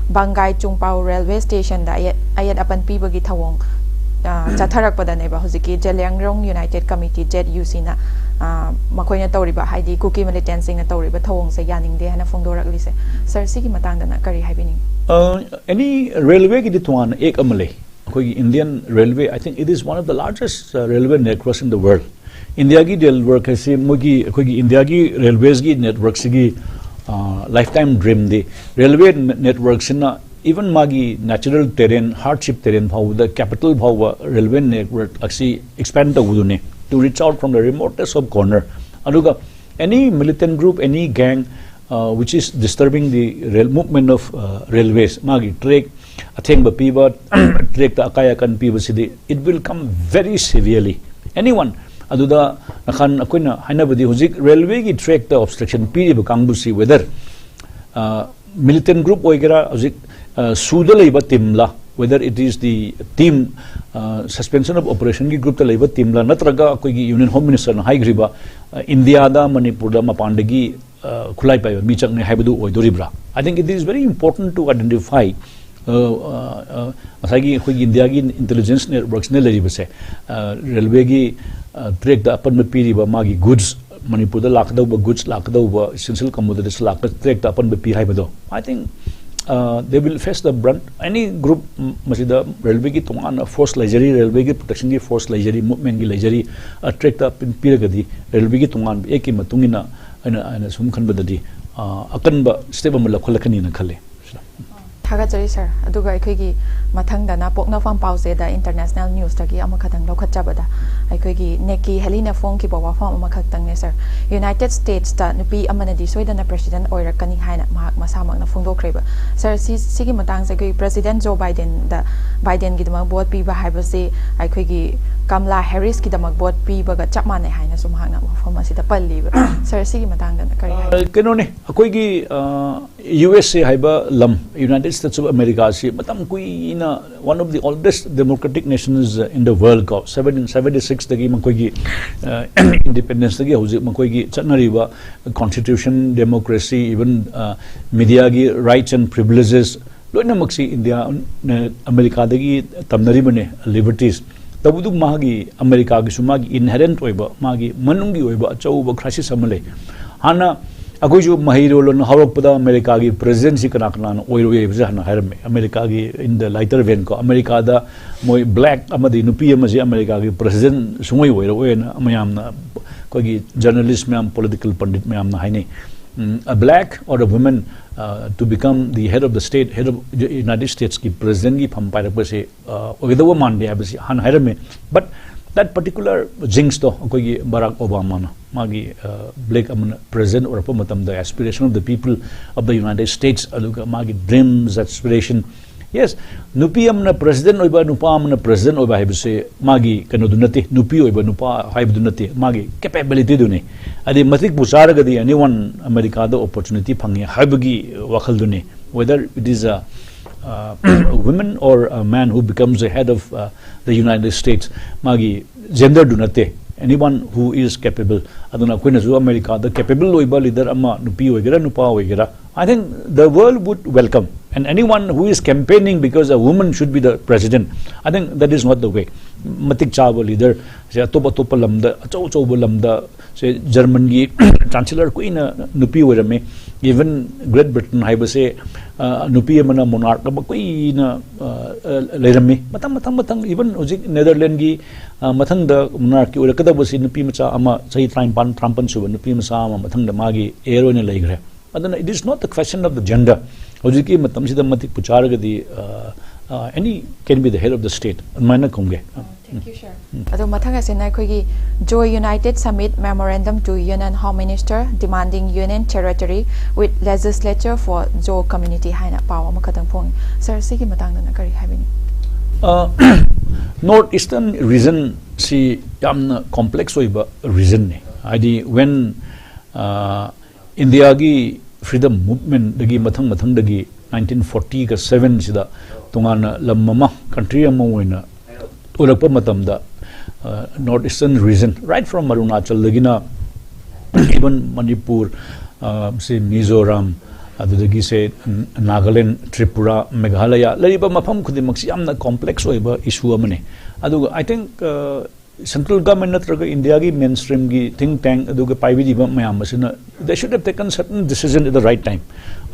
ꯕꯪꯒꯥꯏ ꯆꯨꯡꯄꯥꯎ railway stationꯗ ꯑꯌꯦꯠ, ꯑꯌꯦꯠ ꯑꯄꯟ ꯄꯤꯕꯒꯤ ꯊꯧꯑꯣꯡ, ꯑ, ꯆꯠꯊꯔꯛꯄꯗꯅꯦꯕ ꯍꯧꯖꯤꯛꯀꯤ ꯖꯦꯂꯤꯌꯥꯡꯔꯣꯡ United Committee, ZUCꯅ, ꯑ, ꯃꯈꯣꯏꯅ ꯇꯧꯔꯤꯕ, ꯍꯥꯏꯗꯤ ꯀꯨꯀꯤ militantꯁꯤꯡꯅ ꯇꯧꯔꯤꯕ ꯊꯧꯑꯣꯡꯁꯦ ꯌꯥꯅꯤꯡꯗꯦ ꯍꯥꯏꯅ ꯐꯣꯡꯗꯣꯔꯛꯂꯤꯁꯦ꯫ Sir, ꯁꯤꯒꯤ ꯃꯇꯥꯡꯗꯅ ꯀꯔꯤ ꯍꯥꯏꯕꯤꯅꯤꯡꯉꯤ? ꯑ, any railwayꯒꯤꯗꯤ ꯇꯣꯉꯥꯟꯅ act ꯑꯃ ꯂꯩ꯫ ꯑꯩꯈꯣꯏꯒꯤ Indian Railway, I think it is one of the largest, uh, railway networks in the world. ꯏꯟꯗꯤꯌꯥꯒꯤ railway ꯍꯥꯏꯁꯤ ꯃꯣꯏꯒꯤ, ꯑꯩꯈꯣꯏꯒꯤ ꯏꯟꯗꯤꯌꯥꯒꯤ railwaysꯀꯤ networkꯁꯤꯒꯤ ꯂꯥꯏꯐ ꯇꯥꯏꯝ ꯗ꯭ꯔꯤꯝꯗꯤ ꯔꯦꯜꯋꯦ ꯅꯦꯠꯋꯔꯛꯁꯤꯅ ꯏꯚꯟ ꯃꯥꯒꯤ ꯅꯦꯆꯔꯦꯜ ꯇꯦꯔꯦꯟ, ꯍꯥꯔꯗꯁꯤꯞ ꯇꯦꯔꯦꯟ ꯐꯥꯎꯕꯗ ꯀꯦꯄꯤꯇꯦꯜ ꯐꯥꯎꯕ ꯔꯦꯜꯋꯦ ꯅꯦꯠꯋꯔꯛ ꯑꯁꯤ expend ꯇꯧꯕꯗꯨꯅꯤ, to reach out from the remotest of corner. ꯑꯗꯨꯒ any militant group, any gang which is disturbing the rail movement of railways, ꯃꯥꯒꯤ track ꯑꯊꯦꯡꯕ ꯄꯤꯕ, ꯇ꯭ꯔꯦꯛꯇ ꯑꯀꯥꯏ ꯑꯀꯟ ꯄꯤꯕꯁꯤꯗꯤ, it will come very severely. Anyone, ꯑꯗꯨꯗ ꯅꯈꯥꯟ ꯑꯩꯈꯣꯏꯅ ꯍꯥꯏꯅꯕꯗꯤ ꯍꯧꯖꯤꯛ ꯔꯦꯜꯋꯦꯒꯤ ꯇ꯭ꯔꯦꯛꯇ ꯑꯣꯕꯁꯇ꯭ꯔꯛꯁꯟ ꯄꯤꯔꯤꯕ ꯀꯥꯡꯕꯨꯁꯤ whether militant group ꯑꯣꯏꯒꯦꯔꯥ, ꯍꯧꯖꯤꯛ ꯁꯨꯗ ꯂꯩꯕ ꯇꯤꯝꯂ, whether it is the team suspension of operationꯒꯤ ꯒ꯭ꯔꯨꯞꯇ ꯂꯩꯕ ꯇꯤꯝꯂ, ꯅꯠꯇ꯭ꯔꯒ ꯑꯩꯈꯣꯏꯒꯤ ꯌꯨꯅꯤꯌꯟ ꯍꯣꯝ ꯃꯤꯅꯤꯁꯇꯔꯅ ꯍꯥꯏꯈ꯭ꯔꯤꯕ ꯏꯟꯗꯤꯌꯥꯗ ꯃꯅꯤꯄꯨꯔꯗ ꯃꯄꯥꯟꯗꯒꯤ ꯈꯨꯠꯂꯥꯏ ꯄꯥꯏꯕ ꯃꯤ ꯆꯪꯅꯩ ꯍꯥꯏꯕꯗꯨ ꯑꯣꯏꯗꯣꯔꯤꯕ꯭ꯔꯥ? I think it is very important to identify. ꯉꯁꯥꯏꯒꯤ ꯑꯩꯈꯣꯏꯒꯤ ꯏꯟꯗꯤꯌꯥꯒꯤ ꯏꯟꯇꯦꯂꯤꯖꯦꯟꯁ ꯅꯦꯠꯋꯔꯛꯁꯤꯅ ꯂꯩꯔꯤꯕꯁꯦ, ꯔꯦꯜꯋꯦꯒꯤ ꯇ꯭ꯔꯦꯛꯇ ꯑꯄꯟꯕ ꯄꯤꯔꯤꯕ ꯃꯥꯒꯤ ꯒꯨꯗꯁ, ꯃꯅꯤꯄꯨꯔꯗ ꯂꯥꯛꯀꯗꯧꯕ ꯒꯨꯗꯁ, ꯂꯥꯛꯀꯗꯧꯕ ꯏꯁꯦꯟꯁꯤꯌꯦꯜ ꯀꯃꯣꯗꯤꯇꯤꯁ ꯂꯥꯛꯄ ꯇ꯭ꯔꯦꯛꯇ ꯑꯄꯟꯕ ꯄꯤ ꯍꯥꯏꯕꯗꯣ, I think they will face the brunt. Any group, ꯃꯁꯤꯗ ꯔꯦꯜꯋꯦꯒꯤ ꯇꯣꯉꯥꯟꯅ ꯐꯣꯔꯁ ꯂꯩꯖꯔꯤ, ꯔꯦꯜꯋꯦꯒꯤ ꯄ꯭ꯔꯣꯇꯦꯛꯁꯟꯒꯤ ꯐꯣꯔꯁ ꯂꯩꯖꯔꯤ, ꯃꯨꯞꯃꯦꯟꯒꯤ ꯂꯩꯖꯔꯤ, ꯇ꯭ꯔꯦꯛꯇ ꯄꯤꯔꯒꯗꯤ ꯔꯦꯜꯋꯦꯒꯤ ꯇꯣꯉꯥꯟꯕ ꯑꯦꯛꯀꯤ ꯃꯇꯨꯡ ꯏꯟꯅ ꯑꯩꯅ ꯑꯩꯅ ꯁꯨꯝ ꯈꯟꯕꯗꯗꯤ ꯑꯀꯟꯕ ꯁ꯭ꯇꯦꯞ ꯑꯃ ꯂꯧꯈꯠꯂꯛꯀꯅꯤꯅ ꯈꯜꯂꯤ꯫ ꯊꯥꯒꯠꯆꯔꯤ ꯁꯥꯔ꯫ ꯑꯗꯨꯒ ꯑꯩꯈꯣꯏꯒꯤ ꯃꯊꯪꯗꯅ ꯄꯣꯛꯅꯐꯝ ꯄꯥꯎꯆꯦꯗ ꯏꯟꯇꯔꯅꯦꯁꯅꯦꯜ ꯅ꯭ꯌꯨꯁꯇꯒꯤ ꯑꯃꯈꯛꯇꯪ ꯂꯧꯈꯠꯆꯕꯗ, ꯑꯩꯈꯣꯏꯒꯤ ꯅꯦꯛꯀꯤ ꯍꯦꯂꯤꯅ ꯐꯣꯡꯈꯤꯕ ꯋꯥꯐꯝ ꯑꯃꯈꯛꯇꯪꯅꯦ ꯁꯥꯔ꯫ ꯌꯨꯅꯥꯏꯇꯦꯗ ꯁ꯭ꯇꯦꯠꯁꯇ ꯅꯨꯄꯤ ꯑꯃꯅꯗꯤ ꯁꯣꯏꯗꯅ ꯄ꯭ꯔꯦꯁꯤꯗꯦꯟꯠ ꯑꯣꯏꯔꯛꯀꯅꯤ ꯍꯥꯏꯅ ꯃꯍꯥꯛ ꯃꯁꯥꯃꯛꯅ ꯐꯣꯡꯗꯣꯛꯈ꯭ꯔꯦꯕ꯫ ꯁꯥꯔ, ꯁꯤ ꯁꯤꯒꯤ ꯃꯇꯥꯡꯁꯦ ꯑꯩꯈꯣꯏ ꯄ꯭ꯔꯦꯁꯤꯗꯦꯟꯠ ꯖꯣ ꯕꯥꯏꯗꯦꯟꯗ, ꯕꯥꯏꯗꯦꯟꯒꯤꯗꯃꯛ ꯚꯣꯠ ꯄꯤꯕ ꯍꯥꯏꯕꯁꯤ ꯑꯩꯈꯣꯏꯒꯤ ꯀꯝꯂꯥ ꯍꯦꯔꯤꯁꯀꯤꯗꯃꯛ ꯚꯣꯠ ꯄꯤꯕꯒ ꯆꯞ ꯃꯥꯟꯅꯩ ꯍꯥꯏꯅꯁꯨ ꯃꯍꯥꯛꯅ ꯋꯥꯐꯝ ꯑꯁꯤꯗ ꯄꯜꯂꯤꯕ꯫ ꯁꯥꯔ, ꯁꯤꯒꯤ ꯃꯇꯥꯡꯗꯅ ꯀꯔꯤ ꯍꯥꯏ? ꯀꯩꯅꯣꯅꯦ, ꯑꯩꯈꯣꯏꯒꯤ ꯌꯨ ꯑꯦꯁ ꯑꯦ ꯍꯥꯏꯕ ꯂꯝ, United States of America ꯑꯁꯤ ꯃꯇꯝ ꯀꯨꯏꯅ one of the oldest democratic nations in the world ꯀꯣ, seventeen seventy sixꯇꯒꯤ ꯃꯈꯣꯏꯒꯤ ꯏꯟꯗꯤꯄꯦꯟꯗꯦꯟꯁꯇꯒꯤ ꯍꯧꯖꯤꯛ ꯃꯈꯣꯏꯒꯤ ꯆꯠꯅꯔꯤꯕ constitution, democracy, even mediaꯒꯤ rights and privileges, ꯂꯣꯏꯅꯃꯛꯁꯤ ꯏꯟꯗꯤꯌꯥ, ꯑꯃꯦꯔꯤꯀꯥꯗꯒꯤ ꯇꯝꯅꯔꯤꯕꯅꯦ, ꯂꯤꯕꯔꯇꯤꯁ꯫ ꯇꯧꯕꯗꯨ ꯃꯥꯒꯤ, ꯑꯃꯦꯔꯤꯀꯥꯒꯤꯁꯨ ꯃꯥꯒꯤ ꯏꯟꯍꯦꯔꯦꯟꯠ ꯑꯣꯏꯕ, ꯃꯥꯒꯤ ꯃꯅꯨꯡꯒꯤ ꯑꯣꯏꯕ ꯑꯆꯧꯕ ꯀ꯭ꯔꯥꯏꯁꯤꯁ ꯑꯃ ꯂꯩ꯫ ꯍꯥꯟꯅ ꯑꯩꯈꯣꯏꯁꯨ ꯃꯍꯩꯔꯣꯜ ꯍꯧꯔꯛꯄꯗ ꯑꯃꯦꯔꯤꯀꯥꯒꯤ ꯄ꯭ꯔꯦꯁꯤꯗꯦꯟꯠꯁꯤ ꯀꯅꯥ ꯀꯅꯥꯅ ꯑꯣꯏꯔꯨꯏ ꯍꯥꯏꯕꯁꯦ ꯍꯥꯟꯅ ꯍꯥꯏꯔꯝꯃꯦ꯫ ꯑꯃꯦꯔꯤꯀꯥꯒꯤ, in the later vein ꯀꯣ, ꯑꯃꯦꯔꯤꯀꯥꯗ ꯃꯣꯏ ꯕ꯭ꯂꯦꯛ ꯑꯃꯗꯤ ꯅꯨꯄꯤ ꯑꯃꯁꯤ ꯑꯃꯦꯔꯤꯀꯥꯒꯤ ꯄ꯭ꯔꯦꯁꯤꯗꯦꯟꯠ ꯁꯨꯡꯑꯣꯏ ꯑꯣꯏꯔꯛꯑꯣꯏꯅ ꯃꯌꯥꯝꯅ, ꯑꯩꯈꯣꯏꯒꯤ ꯖꯔꯅꯦꯂꯤꯁ ꯃꯌꯥꯝ, ꯄꯣꯂꯤꯇꯤꯀꯦꯜ ꯄꯟꯗꯤꯠ ꯃꯌꯥꯝꯅ ꯍꯥꯏꯅꯩ꯫ a black or a woman uh, to become the head of the state, head of the United States ꯀꯤ president ꯀꯤ ꯐꯝ ꯄꯥꯏꯔꯛꯄꯁꯦ ꯑꯣꯏꯒꯗꯧꯕ ꯃꯥꯟꯗꯦ ꯍꯥꯏꯕꯁꯤ ꯍꯥꯟꯅ ꯍꯥꯏꯔꯝꯃꯤ꯫ But that particular jinx ꯇꯣ ꯑꯩꯈꯣꯏꯒꯤ ꯕꯔꯥꯛ ꯑꯣꯕꯥꯃꯥꯅ ꯃꯥꯒꯤ black ꯑꯃꯅ president ꯑꯣꯏꯔꯛꯄ ꯃꯇꯝꯗ aspiration of the people of the United States ꯑꯗꯨꯒ ꯃꯥꯒꯤ dreams, aspiration, yes, ꯅꯨꯄꯤ ꯑꯃꯅ president ꯑꯣꯏꯕ, ꯅꯨꯄꯥ ꯑꯃꯅ president ꯑꯣꯏꯕ ꯍꯥꯏꯕꯁꯦ ꯃꯥꯒꯤ ꯀꯩꯅꯣꯗꯨ ꯅꯠꯇꯦ, ꯅꯨꯄꯤ ꯑꯣꯏꯕ ꯅꯨꯄꯥ ꯍꯥꯏꯕꯗꯨ ꯅꯠꯇꯦ, ꯃꯥꯒꯤ capability ꯗꯨꯅꯤ꯫ ꯑꯗꯩ ꯃꯇꯤꯛꯄꯨ ꯆꯥꯔꯒꯗꯤ anyone ꯑꯃꯦꯔꯤꯀꯥꯗ opportunity ꯐꯪꯉꯦ ꯍꯥꯏꯕꯒꯤ ꯋꯥꯈꯜꯗꯨꯅꯤ꯫ Whether it is a uh, woman or a man who becomes the head of uh, the United States, ꯃꯥꯒꯤ gender ꯗꯨ ꯅꯠꯇꯦ, anyone who is capable꯫ ꯑꯗꯨꯅ ꯑꯩꯈꯣꯏꯅꯁꯨ ꯑꯃꯦꯔꯤꯀꯥꯗ capable ꯑꯣꯏꯕ leader ꯑꯃ ꯅꯨꯄꯤ ꯑꯣꯏꯒꯦꯔꯥ ꯅꯨꯄꯥ ꯑꯣꯏꯒꯦꯔꯥ, I think the world would welcome, and anyone who is campaigning because a woman should be the president, I think that is not the way꯫ ꯃꯇꯤꯛ ꯆꯥꯕ leader ꯁꯦ ꯑꯇꯣꯞ ꯑꯇꯣꯞꯄ ꯂꯝꯗ, ꯑꯆꯧ ꯑꯆꯧꯕ ꯂꯝꯗ ꯁꯦ ꯖꯔꯃꯟꯒꯤ chancellor ꯀꯨꯏꯅ ꯅꯨꯄꯤ ꯑꯣꯏꯔꯝꯃꯤ꯫ Even Great Britain ꯍꯥꯏꯕꯁꯦ ꯅꯨꯄꯤ ꯑꯃꯅ monarch ꯑꯃ ꯀꯨꯏꯅ ꯂꯩꯔꯝꯃꯤ꯫ ꯃꯊꯪ ꯃꯊꯪ ꯃꯊꯪ even ꯍꯧꯖꯤꯛ ꯅꯦꯗꯔꯂꯦꯟꯒꯤ ꯃꯊꯪꯗ monarch ꯀꯤ ꯑꯣꯏꯔꯛꯀꯗꯕꯁꯤ ꯅꯨꯄꯤ ꯃꯆꯥ ꯑꯃ, ꯆꯍꯤ ꯇꯔꯥꯅꯤꯄꯥꯟ ꯇꯔꯥꯃꯥꯄꯟ ꯁꯨꯕ ꯅꯨꯄꯤ ꯃꯆꯥ ꯑꯃ ꯃꯊꯪꯗ ꯃꯥꯒꯤ heir ꯑꯣꯏꯅ ꯂꯩꯈ꯭ꯔꯦ꯫ ꯑꯗꯨꯅ it is not the question of the gender꯫ ꯍꯧꯖꯤꯛꯀꯤ ꯃꯇꯝꯁꯤꯗ ꯃꯇꯤꯛ ꯄꯨꯆꯥꯔꯒꯗꯤ any can be the head of the state ꯑꯗꯨꯃꯥꯏꯅ ꯈꯨꯝꯒꯦ꯫ Thank you, sir. ꯑꯗꯣ ꯃꯊꯪ ꯑꯁꯤꯅ ꯑꯩꯈꯣꯏꯒꯤ Zo United Summit Memorandum to Union Home Minister demanding Union Territory with Legislature for Zo Community ꯍꯥꯏꯅ ꯄꯥꯎ ꯑꯃꯈꯛꯇꯪ ꯐꯣꯡꯉꯤ꯫ Sir, ꯁꯤꯒꯤ ꯃꯇꯥꯡꯗꯅ ꯀꯔꯤ ꯍꯥꯏꯕꯤꯅꯤ? North Eastern region ꯁꯤ ꯌꯥꯝꯅ complex ꯑꯣꯏꯕ region ꯅꯤ꯫ ꯍꯥꯏꯗꯤ when India ꯒꯤ freedom movement ꯗꯒꯤ ꯃꯊꯪ ꯃꯊꯪꯗꯒꯤ nineteen forty ꯒ seven ꯁꯤꯗ ꯇꯣꯉꯥꯟꯅ ꯂꯝ ꯑꯃ, country ꯑꯃ ꯑꯣꯏꯅ ꯑꯣꯏꯔꯛꯄ ꯃꯇꯝꯗ North Eastern region, right from ꯑꯔꯨꯅꯥꯆꯜꯗꯒꯤꯅ even Manipur, ꯁꯤ ꯃꯤꯖꯣꯔꯥꯝ, ꯑꯗꯨꯗꯒꯤ ꯁꯦ ꯅꯥꯒꯥꯂꯦꯟ, ꯇ꯭ꯔꯤꯄꯨꯔꯥ, ꯃꯦꯘꯥꯂꯌꯥ ꯂꯩꯔꯤꯕ ꯃꯐꯝ ꯈꯨꯗꯤꯡꯃꯛꯁꯤ ꯌꯥꯝꯅ complex ꯑꯣꯏꯕ issue ꯑꯃꯅꯤ꯫ ꯑꯗꯨꯒ I think central government ꯅꯠꯇ꯭ꯔꯒ India ꯒꯤ mainstream ꯒꯤ think tank ꯑꯗꯨꯒ ꯄꯥꯏꯕꯤꯔꯤꯕ ꯃꯌꯥꯝ ꯑꯁꯤꯅ they should have taken certain decision at the right time꯫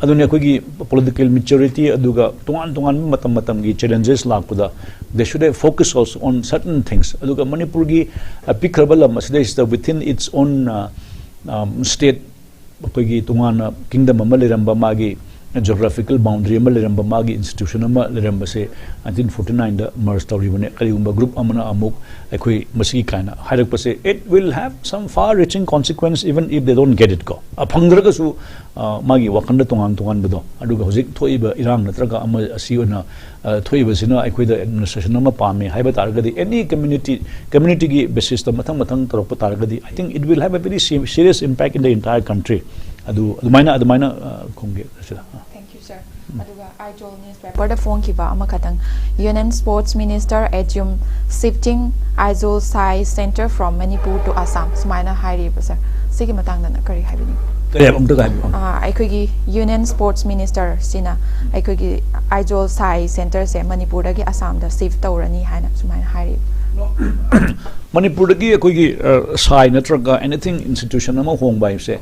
ꯑꯗꯨꯅ ꯑꯩꯈꯣꯏꯒꯤ political maturity ꯑꯗꯨꯒ ꯇꯣꯉꯥꯟ ꯇꯣꯉꯥꯟꯕ ꯃꯇꯝ ꯃꯇꯝꯒꯤ challenges ꯂꯥꯛꯄꯗ they should have focused also on certain things꯫ ꯑꯗꯨꯒ ꯃꯅꯤꯄꯨꯔꯒꯤ ꯑꯄꯤꯛꯈ꯭ꯔꯕ ꯂꯝ ꯑꯁꯤꯗꯩꯁꯤꯗ within its own state ꯑꯩꯈꯣꯏꯒꯤ ꯇꯣꯉꯥꯟꯅ ꯀꯤꯡꯗꯝ ꯑꯃ ꯂꯩꯔꯝꯕ, ꯃꯥꯒꯤ ꯖꯤꯑꯣꯒ꯭ꯔꯥꯐꯤꯀꯦꯜ ꯕꯥꯎꯟꯗꯔꯤ ꯑꯃ ꯂꯩꯔꯝꯕ, ꯃꯥꯒꯤ ꯏꯟꯁꯇꯤꯇ꯭ꯌꯨꯁꯟ ꯑꯃ ꯂꯩꯔꯝꯕꯁꯦ ꯅꯥꯏꯟꯇꯤꯟ ꯐꯣꯔꯇꯤ ꯅꯥꯏꯟꯗ ꯃꯔꯖ ꯇꯧꯔꯤꯕꯅꯦ꯫ ꯀꯔꯤꯒꯨꯝꯕ ꯒ꯭ꯔꯨꯞ ꯑꯃꯅ ꯑꯃꯨꯛ ꯑꯩꯈꯣꯏ ꯃꯁꯤꯒꯤ ꯀꯥꯏꯅ ꯍꯥꯏꯔꯛꯄꯁꯦ, it will have some far reaching consequence even if they don't get it ꯀꯣ꯫ ꯑ, ꯐꯪꯗ꯭ꯔꯒꯁꯨ, ꯑ, ꯃꯥꯒꯤ ꯋꯥꯈꯜꯗ ꯇꯣꯉꯥꯟ ꯇꯣꯉꯥꯟꯕꯗꯣ, ꯑꯗꯨꯒ ꯍꯧꯖꯤꯛ ꯊꯣꯛꯏꯕ ꯏꯔꯥꯡ ꯅꯠꯇ꯭ꯔꯒ ꯑꯃ ꯑꯁꯤ ꯑꯣꯏꯅ, ꯑ, ꯊꯣꯛꯏꯕꯁꯤꯅ ꯑꯩꯈꯣꯏꯗ ꯑꯦꯗꯃꯤꯅꯤꯁꯇ꯭ꯔꯦꯁꯟ ꯑꯃ ꯄꯥꯝꯃꯦ ꯍꯥꯏꯕ ꯇꯥꯔꯒꯗꯤ, ꯑꯦꯅꯤ ꯀꯝꯃ꯭ꯌꯨꯅꯤꯇꯤ, ꯀꯝꯃ꯭ꯌꯨꯅꯤꯇꯤꯒꯤ ꯕꯦꯁꯤꯁꯇ ꯃꯊꯪ ꯃꯊꯪ ꯇꯧꯔꯛꯄ ꯇꯥꯔꯒꯗꯤ, I think it will have a very se- serious impact in the entire country. ꯑꯗꯨ ꯑꯗꯨꯃꯥꯏꯅ, ꯑꯗꯨꯃꯥꯏꯅ, ꯑ, ꯈꯨꯝꯒꯦ ꯁꯤꯗ꯫ Thank you, sir. ꯑꯗꯨꯒ ꯑꯥꯏꯖꯣꯜ ꯅ꯭ꯌꯨꯁ ꯄꯦꯄꯔꯗ ꯐꯣꯡꯈꯤꯕ ꯑꯃꯈꯛꯇꯪ, Union Sports Minister assume shifting Aizawl Sai Centre from Manipur to Assam ꯁꯨꯃꯥꯏꯅ ꯍꯥꯏꯔꯤꯕ, ꯁꯥꯔ꯫ ꯁꯤꯒꯤ ꯃꯇꯥꯡꯗꯅ ꯀꯔꯤ ꯍꯥꯏꯕꯤꯅꯤꯡ? ꯀꯔꯤ ꯍꯥꯏꯕ? ꯑꯃꯨꯛꯇ ꯍꯥꯏꯕꯤꯌꯨ꯫ ꯑ, ꯑꯩꯈꯣꯏꯒꯤ ꯌꯨꯅꯤꯌꯟ ꯁ꯭ꯄꯣꯔꯠꯁ ꯃꯤꯅꯤꯁꯇꯔꯁꯤꯅ ꯑꯩꯈꯣꯏꯒꯤ ꯑꯥꯏꯖꯣꯜ ꯁꯥꯏ ꯁꯦꯟꯇꯔꯁꯦ ꯃꯅꯤꯄꯨꯔꯗꯒꯤ ꯑꯁꯥꯝꯗ ꯁꯤꯐ ꯇꯧꯔꯅꯤ ꯍꯥꯏꯅ ꯁꯨꯃꯥꯏꯅ ꯍꯥꯏꯔꯤ꯫ ꯃꯅꯤꯄꯨꯔꯗꯒꯤ ꯑꯩꯈꯣꯏꯒꯤ, ꯑ, ꯁꯥꯏ ꯅꯠꯇ꯭ꯔꯒ ꯑꯦꯅꯤꯊꯤꯡ ꯏꯟꯁꯇꯤꯇ꯭ꯌꯨꯁꯟ ꯑꯃ ꯍꯣꯡꯕ ꯍꯥꯏꯕꯁꯦ,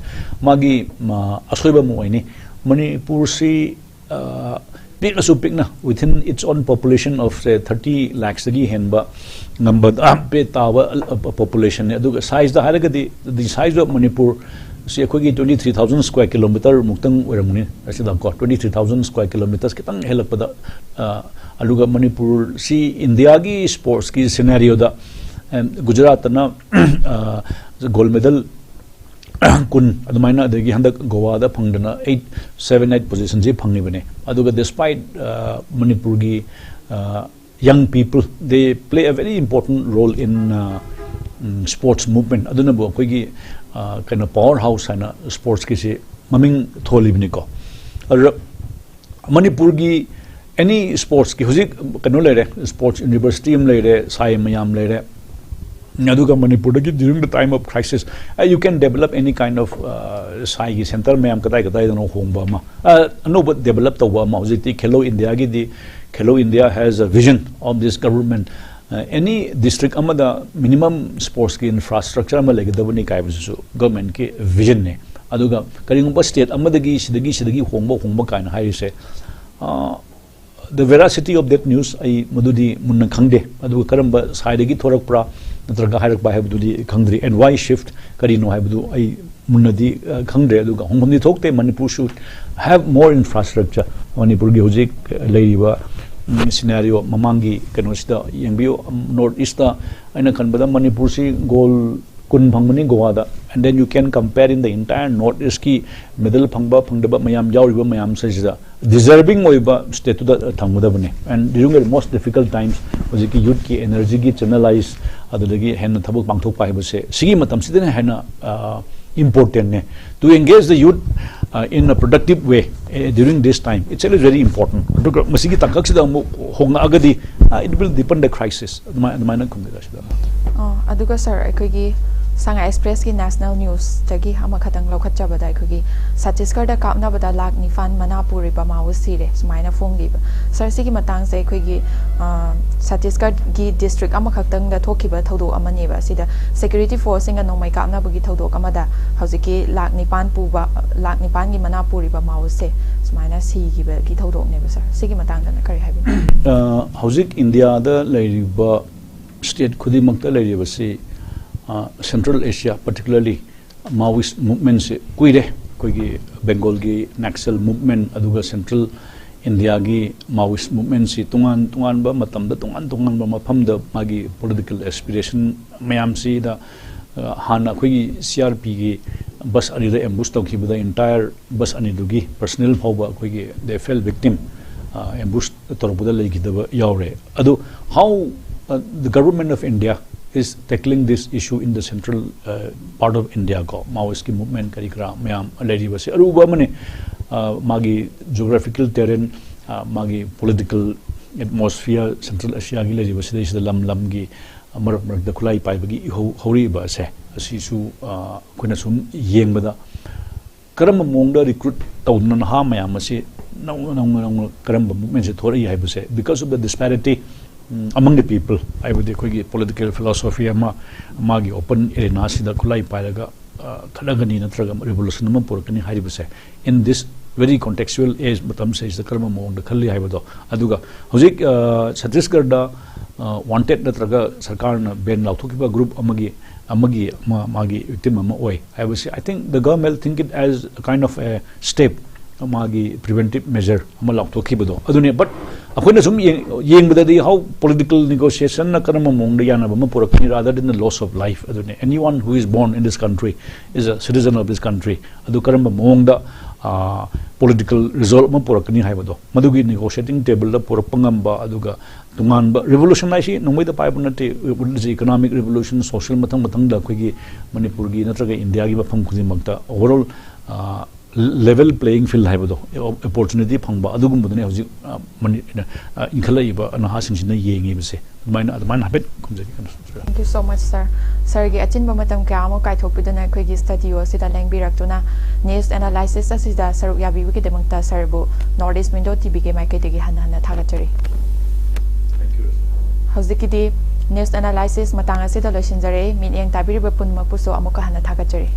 ꯃꯥꯒꯤ, ꯃ, ꯑꯁꯣꯏꯕ ꯑꯃ ꯑꯣꯏꯅꯤ꯫ ꯃꯅꯤꯄꯨꯔꯁꯤ, ꯑ, ꯄꯤꯛꯂꯁꯨ ꯄꯤꯛꯅ, within its own population of, say, thirty lakhsꯇꯒꯤ ꯍꯦꯟꯕ ꯉꯝꯕ, ꯑ, ꯄꯦꯠ ꯇꯥꯕ, ꯑ, populationꯅꯦ꯫ ꯑꯗꯨꯒ ꯁꯥꯏꯖꯇ ꯍꯥꯏꯔꯒꯗꯤ, the size of Manipur ꯁꯤ ꯑꯩꯈꯣꯏꯒꯤ twenty three thousand square kilometre ꯃꯨꯛꯇꯪ ꯑꯣꯏꯔꯝꯒꯅꯤ꯫ ꯑꯁꯤꯗꯀꯣ, twenty three thousand square kilometres ꯈꯤꯇꯪ ꯍꯦꯜꯂꯛꯄꯗ, ꯑ, ꯑꯗꯨꯒ ꯃꯅꯤꯄꯨꯔꯁꯤ ꯏꯟꯗꯤꯌꯥꯒꯤ ꯁ꯭ꯄꯣꯔꯠꯁꯀꯤ ꯁꯤꯅꯦꯔꯤꯑꯣꯗ, ꯑ, ꯒꯨꯖꯔꯥꯠꯇꯅ, ꯑ, ꯒꯣꯜ ꯃꯦꯗꯜ ꯀꯨꯟ ꯑꯗꯨꯃꯥꯏꯅ, ꯑꯗꯒꯤ ꯍꯟꯗꯛ ꯒꯣꯋꯥꯗ ꯐꯪꯗꯅ eight, seven, eight positionꯁꯤ ꯐꯪꯉꯤꯕꯅꯦ꯫ ꯑꯗꯨꯒ despite, ꯑ, ꯃꯅꯤꯄꯨꯔꯒꯤ, ꯑ, young people, they play a very important role in, ꯑ, ꯎꯝ, sports movement꯫ ꯑꯗꯨꯅꯕꯨ ꯑꯩꯈꯣꯏꯒꯤ, ꯑ, ꯀꯩꯅꯣ, power house ꯍꯥꯏꯅ ꯁ꯭ꯄꯣꯔꯠꯁꯀꯤꯁꯤ ꯃꯃꯤꯡ ꯊꯣꯜꯂꯤꯕꯅꯤꯀꯣ꯫ ꯑꯗꯨꯗ ꯃꯅꯤꯄꯨꯔꯒꯤ ꯑꯦꯅꯤ ꯁ꯭ꯄꯣꯔꯠꯁꯀꯤ ꯍꯧꯖꯤꯛ ꯀꯩꯅꯣ ꯂꯩꯔꯦ, ꯁ꯭ꯄꯣꯔꯠꯁ ꯌꯨꯅꯤꯚꯔꯁꯤꯇꯤ ꯑꯃ ꯂꯩꯔꯦ, ꯁꯥꯏ ꯃꯌꯥꯝ ꯂꯩꯔꯦ, ꯑꯗꯨꯒ ꯃꯅꯤꯄꯨꯔꯗꯒꯤ during the time of crisis, uh, you can develop any kind of, uh, ꯁꯥꯏꯒꯤ ꯁꯦꯟꯇꯔ ꯃꯌꯥꯝ ꯀꯗꯥꯏ ꯀꯗꯥꯏꯗꯅꯣ ꯍꯣꯡꯕ ꯑꯃ, uh, ꯑꯅꯧꯕ ꯗꯦꯕꯂꯞ ꯇꯧꯕ ꯑꯃ꯫ ꯍꯧꯖꯤꯛꯇꯤ ꯈꯦꯂꯣ ꯏꯟꯗꯤꯌꯥꯒꯤꯗꯤ, Khelo India has a vision of this government. Any district ꯑꯃꯗ ꯃꯤꯅꯤꯃꯝ ꯁ꯭ꯄꯣꯔꯠꯁꯀꯤ ꯏꯟꯐ꯭ꯔꯥꯁ꯭ꯇ꯭ꯔꯛꯆꯔ ꯑꯃ ꯂꯩꯒꯗꯕꯅꯤ ꯀꯥꯏꯕꯁꯤꯁꯨ ꯒꯚꯔꯟꯃꯦꯟꯠꯀꯤ ꯚꯤꯖꯟꯅꯦ꯫ ꯑꯗꯨꯒ ꯀꯔꯤꯒꯨꯝꯕ ꯁ꯭ꯇꯦꯠ ꯑꯃꯗꯒꯤ ꯁꯤꯗꯒꯤ, ꯁꯤꯗꯒꯤ ꯍꯣꯡꯕ, ꯍꯣꯡꯕ ꯀꯥꯏꯅ ꯍꯥꯏꯔꯤꯁꯦ, ꯑ, the veracity of that news ꯑꯩ ꯃꯗꯨꯗꯤ ꯃꯨꯟꯅ ꯈꯪꯗꯦ꯫ ꯑꯗꯨꯒ ꯀꯔꯝꯕ ꯁꯥꯏꯗꯒꯤ ꯊꯣꯔꯛꯄ꯭ꯔꯥ ꯅꯠꯇ꯭ꯔꯒ ꯍꯥꯏꯔꯛꯄ ꯍꯥꯏꯕꯗꯨꯗꯤ ꯈꯪꯗ꯭ꯔꯤ꯫ And why shift, ꯀꯔꯤꯅꯣ ꯍꯥꯏꯕꯗꯨ ꯑꯩ ꯃꯨꯟꯅꯗꯤ ꯑ, ꯈꯪꯗ꯭ꯔꯦ꯫ ꯑꯗꯨꯒ ꯍꯣꯡꯐꯝꯗꯤ ꯊꯣꯛꯇꯦ꯫ Manipur should have more infrastructure꯫ ꯃꯅꯤꯄꯨꯔꯒꯤ ꯍꯧꯖꯤꯛ ꯂꯩꯔꯤꯕ ꯁꯤꯅꯥꯔꯤꯑꯣ ꯃꯃꯥꯡꯒꯤ ꯀꯩꯅꯣꯁꯤꯗ ꯌꯦꯡꯕꯤꯌꯨ꯫ ꯅꯣꯔꯠ ꯏꯁꯇ ꯑꯩꯅ ꯈꯟꯕꯗ ꯃꯅꯤꯄꯨꯔꯁꯤ ꯒꯣꯜ ꯀꯨꯟ ꯐꯪꯕꯅꯤ ꯒꯣꯋꯥꯗ꯫ And then you can compare in the entire North East ꯀꯤ ꯃꯦꯗꯜ ꯐꯪꯕ ꯐꯪꯗꯕ ꯃꯌꯥꯝ ꯌꯥꯎꯔꯤꯕ ꯃꯌꯥꯝꯁꯤꯗ ꯗꯤꯖꯔꯕꯤꯡ ꯑꯣꯏꯕ ꯁ꯭ꯇꯦꯠꯇꯨꯗ ꯊꯝꯒꯗꯕꯅꯤ꯫ And during the most difficult times ꯍꯧꯖꯤꯛꯀꯤ ꯌꯨꯠꯀꯤ ꯑꯦꯅꯔꯖꯤꯒꯤ ꯆꯦꯅꯦꯂꯥꯏꯁ, ꯑꯗꯨꯗꯒꯤ ꯍꯦꯟꯅ ꯊꯕꯛ ꯄꯥꯡꯊꯣꯛꯄ ꯍꯥꯏꯕꯁꯦ ꯁꯤꯒꯤ ꯃꯇꯝꯁꯤꯗꯅ ꯍꯦꯟꯅ ꯏꯝꯄꯣꯔꯇꯦꯟꯅꯦ꯫ To engage the youth uh, in a productive way uh, during this time, it's really very important. ꯑꯗꯨꯒ ꯃꯁꯤꯒꯤ ꯇꯥꯡꯀꯛꯁꯤꯗ ꯑꯃꯨꯛ ꯍꯣꯡꯉꯛꯑꯒꯗꯤ uh, it will deepen the crisis꯫ ꯑꯗꯨꯃꯥꯏꯅ ꯑꯗꯨꯃꯥꯏꯅ ꯈꯨꯝꯕꯤꯔꯛꯑꯣ ꯁꯤꯗ꯫ ꯑꯣ, ꯑꯗꯨꯒ ꯁꯥꯔ, ꯑꯩꯈꯣꯏꯒꯤ ꯁꯉꯥꯏ ꯑꯦꯛꯁꯄ꯭ꯔꯦꯁꯀꯤ ꯅꯦꯁꯅꯦꯜ ꯅ꯭ꯌꯨꯁꯇꯒꯤ ꯑꯃꯈꯛꯇꯪ ꯂꯧꯈꯠꯆꯕꯗ, ꯑꯩꯈꯣꯏꯒꯤ ꯁꯠꯇꯤꯁꯒꯔꯗ ꯀꯥꯞꯅꯕꯗ ꯂꯥꯛ ꯅꯤꯄꯥꯟ ꯃꯅꯥ ꯄꯨꯔꯤꯕ ꯃꯥꯑꯣ ꯁꯤꯔꯦ ꯁꯨꯃꯥꯏꯅ ꯐꯣꯡꯈꯤꯕ꯫ ꯁꯥꯔ, ꯁꯤꯒꯤ ꯃꯇꯥꯡꯁꯦ ꯑꯩꯈꯣꯏꯒꯤ ꯑ, ꯁꯠꯇꯤꯁꯒꯔꯒꯤ ꯗꯤꯁꯇ꯭ꯔꯤꯛ ꯑꯃꯈꯛꯇꯪꯗ ꯊꯣꯛꯈꯤꯕ ꯊꯧꯗꯣꯛ ꯑꯃꯅꯦꯕ꯫ ꯁꯤꯗ ꯁꯦꯀ꯭ꯌꯨꯔꯤꯇꯤ ꯐꯣꯔꯁꯁꯤꯡꯒ ꯅꯣꯡꯃꯩ ꯀꯥꯞꯅꯕꯒꯤ ꯊꯧꯗꯣꯛ ꯑꯃꯗ ꯍꯧꯖꯤꯛꯀꯤ ꯂꯥꯛ ꯅꯤꯄꯥꯟ ꯄꯨꯕ, ꯂꯥꯛ ꯅꯤꯄꯥꯟꯒꯤ ꯃꯅꯥ ꯄꯨꯔꯤꯕ ꯃꯥꯑꯣꯁꯦ ꯁꯨꯃꯥꯏꯅ ꯁꯤꯈꯤꯕꯒꯤ ꯊꯧꯗꯣꯛꯅꯦꯕ꯫ ꯁꯥꯔ, ꯁꯤꯒꯤ ꯃꯇꯥꯡꯗꯅ ꯀꯔꯤ ꯍꯥꯏꯕꯤꯅꯤꯡ? ꯑ, ꯍꯧꯖꯤꯛ ꯏꯟꯗꯤꯌꯥꯗ ꯂꯩꯔꯤꯕ ꯁ꯭ꯇꯦꯠ ꯈꯨꯗꯤꯡꯃꯛꯇ ꯂꯩꯔꯤꯕꯁꯤ ꯁꯦꯟꯇ꯭ꯔꯦꯜ ꯑꯦꯁꯤꯌꯥ, particularly Maoist movementꯁꯦ ꯀꯨꯏꯔꯦ꯫ ꯑꯩꯈꯣꯏꯒꯤ ꯕꯦꯡꯒꯣꯜꯒꯤ ꯅꯛꯁꯦꯜ ꯃꯨꯚꯃꯦꯟ, ꯑꯗꯨꯒ ꯁꯦꯟꯇ꯭ꯔꯦꯜ ꯏꯟꯗꯤꯌꯥꯒꯤ Maoist movementꯁꯤ ꯇꯣꯉꯥꯟ ꯇꯣꯉꯥꯟꯕ ꯃꯇꯝꯗ ꯇꯣꯉꯥꯟ ꯇꯣꯉꯥꯟꯕ ꯃꯐꯝꯗ ꯃꯥꯒꯤ ꯄꯣꯂꯤꯇꯤꯀꯦꯜ ꯑꯦꯁꯄꯤꯔꯦꯁꯟ ꯃꯌꯥꯝꯁꯤꯗ, ꯑ, ꯍꯥꯟꯅ ꯑꯩꯈꯣꯏꯒꯤ ꯁꯤ ꯑꯥꯔ ꯄꯤꯒꯤ ꯕꯁ ꯑꯅꯤꯗ ꯑꯦꯝꯕꯨꯁ ꯇꯧꯈꯤꯕꯗ, ꯏꯟꯇꯥꯌꯔ ꯕꯁ ꯑꯅꯤꯗꯨꯒꯤ ꯄꯔꯁꯅꯦꯜ ꯐꯥꯎꯕ ꯑꯩꯈꯣꯏꯒꯤ they fell victim, ꯑ, ꯑꯦꯝꯕꯨꯁ ꯇꯧꯔꯛꯄꯗ ꯂꯩꯈꯤꯗꯕ ꯌꯥꯎꯔꯦ꯫ ꯑꯗꯨ how uh, the government of India is tackling this issue in the central uh, part of India ꯀꯣ, Maoistꯀꯤ movement ꯀꯔꯤ ꯀꯔꯥ ꯃꯌꯥꯝ ꯂꯩꯔꯤꯕꯁꯦ ꯑꯔꯨꯕ ꯑꯃꯅꯤ꯫ ꯑ, ꯃꯥꯒꯤ geographical terrain, ꯑ, ꯃꯥꯒꯤ political atmosphere, ꯁꯦꯟꯇ꯭ꯔꯦꯜ ꯑꯦꯁꯤꯌꯥꯒꯤ ꯂꯩꯔꯤꯕ ꯁꯤꯗꯩꯁꯤꯗ ꯂꯝ ꯂꯝꯒꯤ ꯃꯔꯛ ꯃꯔꯛꯇ ꯈꯨꯠꯂꯥꯏ ꯄꯥꯏꯕꯒꯤ ꯏꯍꯧ ꯍꯧꯔꯛꯏꯕ ꯑꯁꯦ, ꯑꯁꯤꯁꯨ ꯑ, ꯑꯩꯈꯣꯏꯅ ꯁꯨꯝ ꯌꯦꯡꯕꯗ ꯀꯔꯝꯕ ꯃꯑꯣꯡꯗ ꯔꯤꯀ꯭ꯔꯨꯠ ꯇꯧꯗꯨꯅ ꯅꯍꯥ ꯃꯌꯥꯝ ꯑꯁꯤ ꯅꯧꯅ ꯅꯧꯅ ꯅꯧꯅ ꯀꯔꯝꯕ ꯃꯨꯚꯃꯦꯟꯁꯦ ꯊꯣꯔꯛꯏ ꯍꯥꯏꯕꯁꯦ, because of the disparity among the people, ꯍꯥꯏꯕꯗꯤ ꯑꯩꯈꯣꯏꯒꯤ ꯄꯣꯂꯤꯇꯤꯀꯦꯜ ꯐꯤꯂꯣꯁꯣꯐꯤ ꯑꯃ, ꯃꯥꯒꯤ ꯑꯣꯄꯟ ꯑꯦꯔꯦꯅꯥꯁꯤꯗ ꯈꯨꯠꯂꯥꯏ ꯄꯥꯏꯔꯒ ꯑ, ꯈꯠꯅꯒꯅꯤ ꯅꯠꯇ꯭ꯔꯒ ꯔꯤꯚꯣꯂꯨꯁꯟ ꯑꯃ ꯄꯨꯔꯛꯀꯅꯤ ꯍꯥꯏꯔꯤꯕꯁꯦ, in this very contextual age ꯃꯇꯝꯁꯤꯗꯩꯁꯤꯗ ꯀꯔꯝꯕ ꯃꯑꯣꯡꯗ ꯈꯜꯂꯤ ꯍꯥꯏꯕꯗꯣ꯫ ꯑꯗꯨꯒ ꯍꯧꯖꯤꯛ ꯑ, ꯁꯠꯇꯤꯁꯒꯔꯗ ꯋꯥꯟꯇꯦꯠ ꯅꯠꯇ꯭ꯔꯒ ꯁꯔꯀꯥꯔꯅ ꯕꯦꯟ ꯂꯥꯎꯊꯣꯛꯈꯤꯕ ꯒ꯭ꯔꯨꯞ ꯑꯃꯒꯤ ꯑꯃꯒꯤ ꯃꯥ- ꯃꯥꯒꯤ victim ꯑꯃ ꯑꯣꯏ ꯍꯥꯏꯕꯁꯤ, I think the government think it as a kind of a step, ꯃꯥꯒꯤ preventive measure ꯑꯃ ꯂꯥꯎꯊꯣꯛꯈꯤꯕꯗꯣ ꯑꯗꯨꯅꯦ꯫ But ꯑꯩꯈꯣꯏꯅ ꯁꯨꯝ ꯌꯦꯡ- ꯌꯦꯡꯕꯗꯗꯤ how political negotiationꯅ ꯀꯔꯝꯕ ꯃꯑꯣꯡꯗ ꯌꯥꯅꯕ ꯑꯃ ꯄꯨꯔꯛꯀꯅꯤ, rather than the loss of life ꯑꯗꯨꯅꯦ꯫ Anyone who is born in this country is a citizen of this country. ꯑꯗꯨ ꯀꯔꯝꯕ ꯃꯑꯣꯡꯗ political result ꯑꯃ ꯄꯨꯔꯛꯀꯅꯤ ꯍꯥꯏꯕꯗꯣ, ꯃꯗꯨꯒꯤ negotiating tableꯗ ꯄꯨꯔꯛꯄ ꯉꯝꯕ, ꯑꯗꯨꯒ ꯇꯣꯉꯥꯟꯕ revolution ꯍꯥꯏꯁꯤ ꯅꯣꯡꯃꯩꯗ ꯄꯥꯏꯕ ꯅꯠꯇꯦ꯫ Economic revolution, social, ꯃꯊꯪ ꯃꯊꯪꯗ ꯑꯩꯈꯣꯏꯒꯤ ꯃꯅꯤꯄꯨꯔꯒꯤ ꯅꯠꯇ꯭ꯔꯒ ꯏꯟꯗꯤꯌꯥꯒꯤ ꯃꯐꯝ ꯈꯨꯗꯤꯡꯃꯛꯇ overall level playing field ꯍꯥꯏꯕꯗꯣ, opportunity ꯐꯪꯕ, ꯑꯗꯨꯒꯨꯝꯕꯗꯨꯅꯦ ꯍꯧꯖꯤꯛ ꯏꯟꯈꯠꯂꯛꯏꯕ ꯅꯍꯥꯁꯤꯡꯁꯤꯅ ꯌꯦꯡꯉꯤꯕꯁꯦ꯫ ꯑꯗꯨꯃꯥꯏꯅ ꯑꯗꯨꯃꯥꯏꯅ ꯍꯥꯏꯐꯦꯠ ꯈꯨꯝꯖꯒꯦ꯫ Thank you so much, sir. Sirꯒꯤ ꯑꯆꯤꯟꯕ ꯃꯇꯝ ꯀꯌꯥ ꯑꯃ ꯀꯥꯏꯊꯣꯛꯄꯤꯗꯨꯅ ꯑꯩꯈꯣꯏꯒꯤ studio ꯑꯁꯤꯗ ꯂꯦꯡꯕꯤꯔꯛꯇꯨꯅ news analysis ꯑꯁꯤꯗ ꯁꯔꯨꯛ ꯌꯥꯕꯤꯕꯒꯤꯗꯃꯛꯇ sirꯕꯨ North East Window TVꯒꯤ ꯃꯥꯏꯀꯩꯗꯒꯤ ꯍꯟꯅ ꯍꯟꯅ ꯊꯥꯒꯠꯆꯔꯤ꯫ ꯍꯧꯖꯤꯛꯀꯤꯗꯤ news analysis ꯃꯇꯥꯡ ꯑꯁꯤꯗ ꯂꯣꯏꯁꯤꯟꯖꯔꯦ꯫ ꯃꯤꯠꯌꯦꯡ ꯇꯥꯕꯤꯔꯤꯕ ꯄꯨꯝꯅꯃꯛꯄꯨꯁꯨ ꯑꯃꯨꯛꯀ ꯍꯟꯅ ꯊꯥꯒꯠꯆꯔꯤ꯫